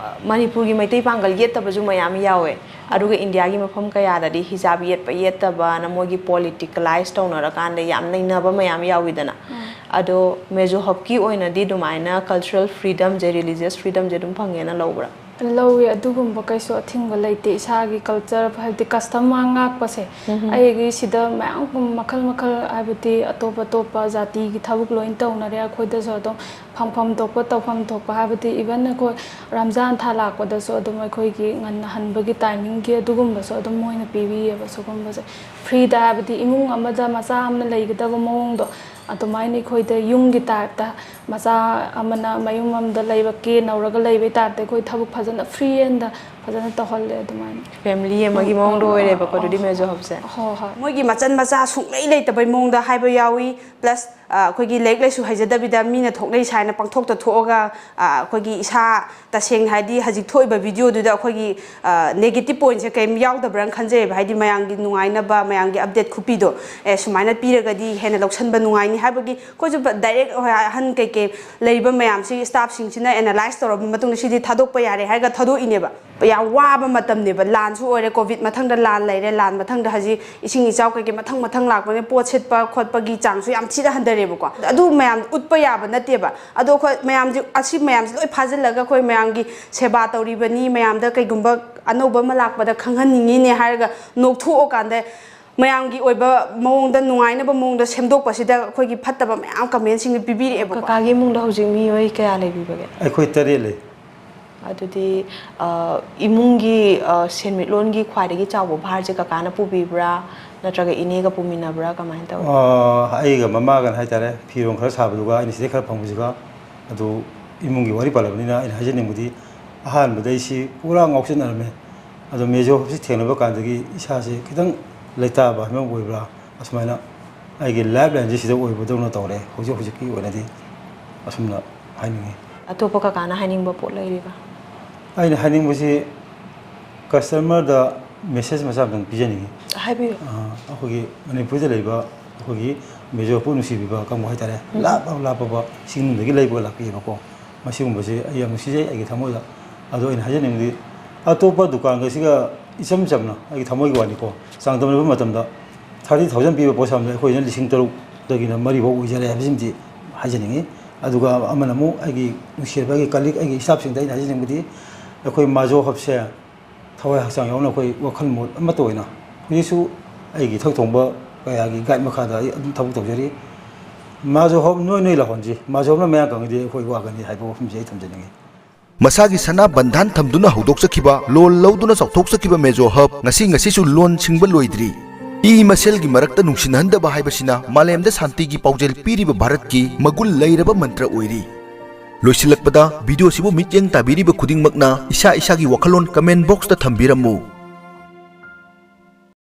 ꯃꯅꯤꯄꯨꯔꯒꯤ ꯃꯩꯇꯩ ꯄꯥꯡꯒꯜ ꯌꯦꯠꯇꯕꯁꯨ ꯃꯌꯥꯝ ꯌꯥꯎꯋꯦ꯫ ꯍꯣꯏ꯫ ꯑꯗꯨꯒ ꯏꯟꯗꯤꯌꯥꯒꯤ ꯃꯐꯝ ꯀꯌꯥꯗꯗꯤ ꯍꯤꯖꯥꯕ ꯌꯦꯠꯄ ꯌꯦꯠꯇꯕꯅ ꯃꯣꯏꯒꯤ ꯄꯣꯂꯤꯇꯤꯀꯦꯂꯥꯏꯁ ꯇꯧꯅꯔꯀꯥꯟꯗ ꯌꯥꯝ ꯅꯩꯅꯕ ꯃꯌꯥꯝ ꯌꯥꯎꯋꯤꯗꯅ꯫ ꯎꯝ꯫ ꯑꯗꯣ ꯃꯦꯖꯣ ꯍꯕꯀꯤ ꯑꯣꯏꯅꯗꯤ ꯑꯗꯨꯃꯥꯏꯅ ꯀꯜꯆꯔꯦꯜ ꯐ꯭ꯔꯤꯗꯝꯁꯦ, ꯔꯤꯂꯤꯖꯤꯌꯁ ꯐ꯭ꯔꯤꯗꯝꯁꯦ ꯑꯗꯨꯝ ꯐꯪꯉꯦꯅ ꯂꯧꯕ꯭ꯔꯥ? ꯂꯧꯋꯤ, ꯑꯗꯨꯒꯨꯝꯕ ꯀꯩꯁꯨ ꯑꯊꯤꯡꯕ ꯂꯩꯇꯦ꯫ ꯏꯁꯥꯒꯤ ꯀꯜꯆꯔ, ꯍꯥꯏꯕꯗꯤ ꯀꯁꯇꯝ ꯉꯥꯛꯄꯁꯦ, ꯎꯝ꯫ ꯑꯩꯒꯤ ꯁꯤꯗ ꯃꯌꯥꯝ ꯃꯈꯜ ꯃꯈꯜ, ꯍꯥꯏꯕꯗꯤ ꯑꯇꯣꯞ ꯑꯇꯣꯞꯄ ꯖꯥꯇꯤꯒꯤ ꯊꯕꯛ ꯂꯣꯏ ꯇꯧꯅꯔꯦ꯫ ꯑꯩꯈꯣꯏꯗꯁꯨ ꯑꯗꯨꯝ ꯐꯪꯐꯝ ꯊꯣꯛꯄ, ꯇꯧꯐꯝ ꯊꯣꯛꯄ, ꯍꯥꯏꯕꯗꯤ ꯏꯚꯟ ꯑꯩꯈꯣꯏ ꯔꯝꯖꯥꯟ ꯊꯥ ꯂꯥꯛꯄꯗꯁꯨ ꯑꯗꯨꯝ ꯑꯩꯈꯣꯏꯒꯤ ꯉꯟꯅ ꯍꯟꯕꯒꯤ ꯇꯥꯏꯃꯤꯡꯒꯤ ꯑꯗꯨꯒꯨꯝꯕꯁꯨ ꯑꯗꯨꯝ ꯃꯣꯏꯅ ꯄꯤꯕꯤꯌꯦꯕ꯫ ꯁꯤꯒꯨꯝꯕꯁꯦ ꯐ꯭ꯔꯤꯗ, ꯍꯥꯏꯕꯗꯤ ꯏꯃꯨꯡ ꯑꯃꯗ ꯃꯆꯥ ꯑꯃꯅ ꯂꯩꯒꯗꯕ ꯃꯑꯣꯡꯗꯣ, ꯑꯗꯨꯃꯥꯏꯅ ꯑꯩꯈꯣꯏꯗ ꯌꯨꯝꯒꯤ ꯇꯥꯏꯞꯇ ꯃꯆꯥ ꯑꯃꯅ ꯃꯌꯨꯝ ꯑꯃꯗ ꯂꯩꯕ, ꯀꯦ ꯅꯧꯔꯒ ꯂꯩꯕꯩ ꯇꯥꯏꯞꯇ ꯑꯩꯈꯣꯏ ꯊꯕꯛ ꯐꯖꯅ ꯐ꯭ꯔꯤ ꯑꯦꯟꯗ ꯐꯖꯅ ꯇꯧꯍꯜꯂꯦ ꯑꯗꯨꯃꯥꯏꯅ꯫ ꯐꯦꯃꯤꯂꯤ ꯑꯃꯒꯤ ꯃꯑꯣꯡꯗ ꯑꯣꯏꯔꯦꯕꯀꯣ ꯑꯗꯨꯗꯤ ꯃꯦꯖꯣ ꯍꯕꯁꯦ? ꯍꯣꯏ, ꯍꯣꯏ꯫ ꯃꯣꯏꯒꯤ ꯃꯆꯟ ꯃꯆꯥ ꯁꯨꯡꯂꯩ ꯂꯩꯇꯕꯩ ꯃꯑꯣꯡꯗ ꯍꯥꯏꯕ ꯌꯥꯎꯏ꯫ ꯄ꯭ꯂꯁ, ꯑ, ꯑꯩꯈꯣꯏꯒꯤ ꯂꯥꯏꯔꯤꯛ ꯂꯥꯏꯁꯨ ꯍꯩꯖꯗꯕꯤꯗ ꯃꯤꯅ ꯊꯣꯛꯅꯩ ꯁꯥꯏꯅ ꯄꯪꯊꯣꯛꯇ ꯊꯣꯛꯑꯒ, ꯑ, ꯑꯩꯈꯣꯏꯒꯤ ꯏꯁꯥ ꯇꯁꯦꯡꯅ ꯍꯥꯏꯗꯤ ꯍꯧꯖꯤꯛ ꯊꯣꯛꯏꯕ ꯚꯤꯗꯤꯑꯣꯗꯨꯗ ꯑꯩꯈꯣꯏꯒꯤ, ꯑ, ꯅꯦꯒꯦꯇꯤꯞ ꯄꯣꯏꯟꯠꯁꯦ ꯀꯔꯤꯝ ꯌꯥꯎꯗꯕ꯭ꯔꯅ ꯈꯟꯖꯩꯌꯦꯕ꯫ ꯍꯥꯏꯗꯤ ꯃꯌꯥꯝꯒꯤ ꯅꯨꯡꯉꯥꯏꯅꯕ, ꯃꯌꯥꯝꯒꯤ ꯑꯞꯗꯦꯠ ꯈꯨꯄꯤꯗꯣ, ꯑꯦ, ꯁꯨꯃꯥꯏꯅ ꯄꯤꯔꯒꯗꯤ ꯍꯦꯟꯅ ꯂꯧꯁꯟꯕ ꯅꯨꯡꯉꯥꯏꯅꯤ ꯍꯥꯏꯕꯒꯤ ꯑꯩꯈꯣꯏꯁꯨ ꯗꯥꯏꯔꯦꯛ ꯑꯍꯟ ꯀꯩꯀꯩ ꯂꯩꯔꯤꯕ ꯃꯌꯥꯝꯁꯤ, ꯁ꯭ꯇꯥꯐꯁꯤꯡꯁꯤꯅ ꯑꯦꯅꯥꯂꯥꯏꯁ ꯇꯧꯔꯕ ꯃꯇꯨꯡꯗ ꯁꯤꯗꯤ ꯊꯥꯗꯣꯛꯄ ꯌꯥꯔꯦ ꯍꯥꯏꯔꯒ ꯊꯥꯗꯣꯛꯏꯅꯦꯕ꯫ ꯌꯥꯝ ꯋꯥꯕ ꯃꯇꯝꯅꯦꯕ꯫ ꯂꯥꯟꯁꯨ ꯑꯣꯏꯔꯦ, ꯀꯣꯚꯤꯗ ꯃꯊꯪꯗ ꯂꯥꯟ ꯂꯩꯔꯦ, ꯂꯥꯟ ꯃꯊꯪꯗ ꯍꯧꯖꯤꯛ ꯏꯁꯤꯡ ꯏꯆꯥꯎ ꯀꯩꯀꯩ ꯃꯊꯪ ꯃꯊꯪ ꯂꯥꯛꯄꯅꯤꯅ ꯄꯣꯠ ꯁꯤꯠꯄ ꯈꯣꯠꯄꯒꯤ ꯆꯥꯡꯁꯨ ꯌꯥꯝ ꯊꯤꯅ ꯍꯟꯊꯔꯦꯕꯀꯣ꯫ ꯑꯗꯨ ꯃꯌꯥꯝ ꯎꯠꯄ ꯌꯥꯕ ꯅꯠꯇꯦꯕ꯫ ꯑꯗꯣ ꯑꯩꯈꯣꯏ ꯃꯌꯥꯝꯁꯤ, ꯑꯁꯤ ꯃꯌꯥꯝꯁꯤ ꯂꯣꯏ ꯐꯥꯖꯤꯜꯂꯒ ꯑꯩꯈꯣꯏ ꯃꯌꯥꯝꯒꯤ ꯁꯦꯕꯥ ꯇꯧꯔꯤꯕꯅꯤ, ꯃꯌꯥꯝꯗ ꯀꯩꯒꯨꯝꯕ ꯑꯅꯧꯕ ꯑꯃ ꯂꯥꯛꯄꯗ ꯈꯪꯍꯟꯅꯤꯡꯉꯤꯅꯦ ꯍꯥꯏꯔꯒ ꯅꯣꯛꯊꯣꯛꯑꯀꯥꯟꯗ ꯃꯌꯥꯝꯒꯤ ꯑꯣꯏꯕ ꯃꯑꯣꯡꯗ, ꯅꯨꯡꯉꯥꯏꯅꯕ ꯃꯑꯣꯡꯗ ꯁꯦꯝꯗꯣꯛꯄꯁꯤꯗ ꯑꯩꯈꯣꯏꯒꯤ ꯐꯠꯇꯕ ꯃꯌꯥꯝ ꯀꯃꯦꯟꯁꯤꯡꯗ ꯄꯤꯕꯤꯔꯛꯑꯦꯕꯀꯣ꯫ ꯀꯀꯥꯒꯤ ꯏꯃꯨꯡꯗ ꯍꯧꯖꯤꯛ ꯃꯤꯑꯣꯏ ꯀꯌꯥ ꯂꯩꯕꯤꯕꯒꯦ? ꯑꯩꯈꯣꯏ ꯇꯔꯦꯠ ꯂꯩ꯫ ꯑꯗꯨꯗꯤ, ꯑ, ꯏꯃꯨꯡꯒꯤ, ꯑ, ꯁꯦꯟꯃꯤꯠꯂꯣꯟꯒꯤ ꯈ꯭ꯋꯥꯏꯗꯒꯤ ꯆꯥꯎꯕ ꯚꯥꯔꯁꯦ ꯀꯀꯥꯅ ꯄꯨꯕꯤꯕ꯭ꯔꯥ, ꯅꯠꯇ꯭ꯔꯒ ꯏꯅꯦꯒ ꯄꯨꯃꯤꯟꯅꯕ꯭ꯔꯥ, ꯀꯃꯥꯏꯅ ꯇꯧꯏ? ꯑ, ꯑꯩꯒ ꯃꯃꯥꯒꯅ ꯍꯥꯏꯇꯥꯔꯦ, ꯐꯤꯔꯣꯜ ꯈꯔ ꯁꯥꯕꯗꯨꯒ ꯑꯩꯅ ꯁꯤꯗꯩ ꯈꯔ ꯐꯪꯕꯁꯤꯒ꯫ ꯑꯗꯨ ꯏꯃꯨꯡꯒꯤ ꯋꯥꯔꯤ ꯄꯥꯜꯂꯕꯅꯤꯅ ꯑꯩꯅ ꯍꯥꯏꯖꯅꯤꯡꯕꯗꯤ, ꯑꯍꯥꯟꯕꯗ ꯑꯩꯁꯤ ꯄꯨꯔꯥ ꯉꯥꯎꯁꯤꯟꯅꯔꯝꯃꯦ꯫ ꯑꯗꯣ ꯃꯦꯖꯣ ꯍꯣꯞꯁꯤ ꯊꯦꯡꯅꯕ ꯀꯥꯟꯗꯒꯤ ꯏꯁꯥꯁꯦ ꯈꯤꯇꯪ ꯂꯩꯇꯥꯕ ꯍꯥꯏꯕ ꯑꯃ ꯑꯣꯏꯕ꯭ꯔꯥ, ꯑꯁꯨꯃꯥꯏꯅ ꯑꯩꯒꯤ ꯂꯥꯏꯐ ꯂꯥꯏꯟꯁꯦ ꯁꯤꯗ ꯑꯣꯏꯕꯗꯧꯅ ꯇꯧꯔꯦ ꯍꯧꯖꯤꯛ ꯍꯧꯖꯤꯛꯀꯤ ꯑꯣꯏꯅꯗꯤ, ꯑꯁꯨꯝꯅ ꯍꯥꯏꯅꯤꯡꯉꯤ꯫ ꯑꯇꯣꯞꯄ ꯀꯀꯥꯅ ꯍꯥꯏꯅꯤꯡꯕ ꯄꯣꯠ ꯂꯩꯔꯤꯕ? ꯑꯩꯅ ꯍꯥꯏꯅꯤꯡꯕꯁꯤ, ꯀꯁꯇꯃꯔꯗ ꯃꯦꯁꯦꯖ ꯃꯆꯥ ꯑꯃꯇꯪ ꯄꯤꯖꯅꯤꯡꯉꯤ꯫ ꯍꯥꯏꯕꯤꯌꯨ꯫ ꯑ, ꯑꯩꯈꯣꯏꯒꯤ ꯃꯅꯤꯄꯨꯔꯗ ꯂꯩꯕ ꯑꯩꯈꯣꯏꯒꯤ ꯃꯦꯖꯣ ꯍꯣꯞꯄꯨ ꯅꯨꯡꯁꯤꯕꯤꯕ ꯀꯥꯡꯕꯨ ꯍꯥꯏꯇꯥꯔꯦ, ꯎꯝ꯫ ꯂꯥꯞꯄ ꯂꯥꯞꯄꯕ ꯆꯤꯡꯅꯨꯡꯗꯒꯤ ꯂꯩꯕꯒ ꯂꯥꯛꯄꯤꯑꯕꯀꯣ꯫ ꯃꯁꯤꯒꯨꯝꯕꯁꯦ ꯑꯩ ꯌꯥꯝ ꯅꯨꯡꯁꯤꯖꯩ ꯑꯩꯒꯤ ꯊꯃꯣꯏꯗ꯫ ꯑꯗꯣ ꯑꯩꯅ ꯍꯥꯏꯖꯅꯤꯡꯕꯗꯤ, ꯑꯇꯣꯞꯄ ꯗꯨꯀꯥꯟꯒꯁꯤꯒ ꯏꯆꯝ ꯆꯝꯅ ꯑꯩꯒꯤ ꯊꯃꯣꯏꯒꯤ ꯋꯥꯅꯤꯀꯣ, ꯆꯥꯡꯗꯝꯅꯕ ꯃꯇꯝꯗ ꯊꯥꯔꯇꯤ ꯊꯥꯎꯖꯟ ꯄꯤꯕ ꯄꯣꯠꯁꯥꯝꯗ ꯑꯩꯈꯣꯏꯅ ꯂꯤꯁꯤꯡ ꯇꯔꯨꯛꯇꯒꯤꯅ ꯃꯔꯤꯐꯥꯎ ꯑꯣꯏꯖꯔꯦ ꯍꯥꯏꯕꯁꯤꯃꯗꯤ ꯍꯥꯏꯖꯅꯤꯡꯉꯤ꯫ ꯑꯗꯨꯒ ꯑꯃꯅ ꯑꯃꯨꯛ ꯑꯩꯒꯤ ꯅꯨꯡꯁꯤꯔꯕ ꯑꯩꯒꯤ ꯀꯂꯤꯛ, ꯑꯩꯒꯤ ꯏꯁꯇꯥꯐꯁꯤꯡꯗ ꯑꯩꯅ ꯍꯥꯏꯖꯅꯤꯡꯕꯗꯤ, ꯑꯩꯈꯣꯏ ꯃꯥꯖꯣ ꯍꯣꯞꯁꯦ ꯊꯋꯥꯏ ꯍꯛꯆꯥꯡ ꯌꯥꯎꯅ ꯑꯩꯈꯣꯏ ꯋꯥꯈꯜ ꯃꯣꯠ ꯑꯃꯠꯇ ꯑꯣꯏꯅ ꯍꯧꯖꯤꯛꯁꯨ ꯑꯩꯒꯤ ꯏꯊꯛ ꯊꯣꯡꯕ ꯀꯌꯥꯒꯤ ꯒꯥꯏꯗ ꯃꯈꯥꯗ ꯑꯩ ꯑꯗꯨꯝ ꯊꯕꯛ ꯇꯧꯖꯔꯤ꯫ ꯃꯥꯖꯣ ꯍꯣꯞ ꯅꯣꯏ ꯅꯣꯏ ꯂꯥꯛꯍꯣꯟꯁꯤ, ꯃꯥꯖꯣ ꯍꯣꯞꯅ ꯃꯌꯥꯡ ꯀꯪꯉꯗꯤ ꯑꯩꯈꯣꯏ ꯋꯥꯒꯅꯤ ꯍꯥꯏꯕ ꯋꯥꯐꯝꯁꯤ ꯑꯩ ꯊꯝꯖꯅꯤꯡꯉꯤ꯫ ꯃꯁꯥꯒꯤ ꯁꯅꯥ ꯕꯟꯙꯥꯟ ꯊꯝꯗꯨꯅ ꯍꯧꯗꯣꯛꯆꯈꯤꯕ, ꯂꯣꯟ ꯂꯧꯗꯨꯅ ꯆꯥꯎꯊꯣꯛꯆꯈꯤꯕ ꯃꯦꯖꯣ ꯍꯕ ꯉꯁꯤ ꯉꯁꯤꯁꯨ ꯂꯣꯟ ꯁꯤꯡꯕ ꯂꯣꯏꯗ꯭ꯔꯤ꯫ ꯏ ꯃꯁꯦꯜꯒꯤ ꯃꯔꯛꯇ ꯅꯨꯡꯁꯤꯅꯍꯟꯗꯕ ꯍꯥꯏꯕꯁꯤꯅ ꯃꯥꯂꯦꯝꯗ ꯁꯥꯟꯇꯤꯒꯤ ꯄꯥꯎꯖꯦꯜ ꯄꯤꯔꯤꯕ ꯚꯥꯔꯠꯀꯤ ꯃꯒꯨꯟ ꯂꯩꯔꯕ ꯃꯟꯇ꯭ꯔ ꯑꯣꯏꯔꯤ꯫ ꯂꯣꯏꯁꯤꯜꯂꯛꯄꯗ, ꯚꯤꯗꯤꯑꯣꯁꯤꯕꯨ ꯃꯤꯠꯌꯦꯡ ꯇꯥꯕꯤꯔꯤꯕ ꯈꯨꯗꯤꯡꯃꯛꯅ ꯏꯁꯥ ꯏꯁꯥꯒꯤ ꯋꯥꯈꯜꯂꯣꯟ ꯀꯃꯦꯟ ꯕꯣꯛꯁꯇ ꯊꯝꯕꯤꯔꯝꯃꯨ꯫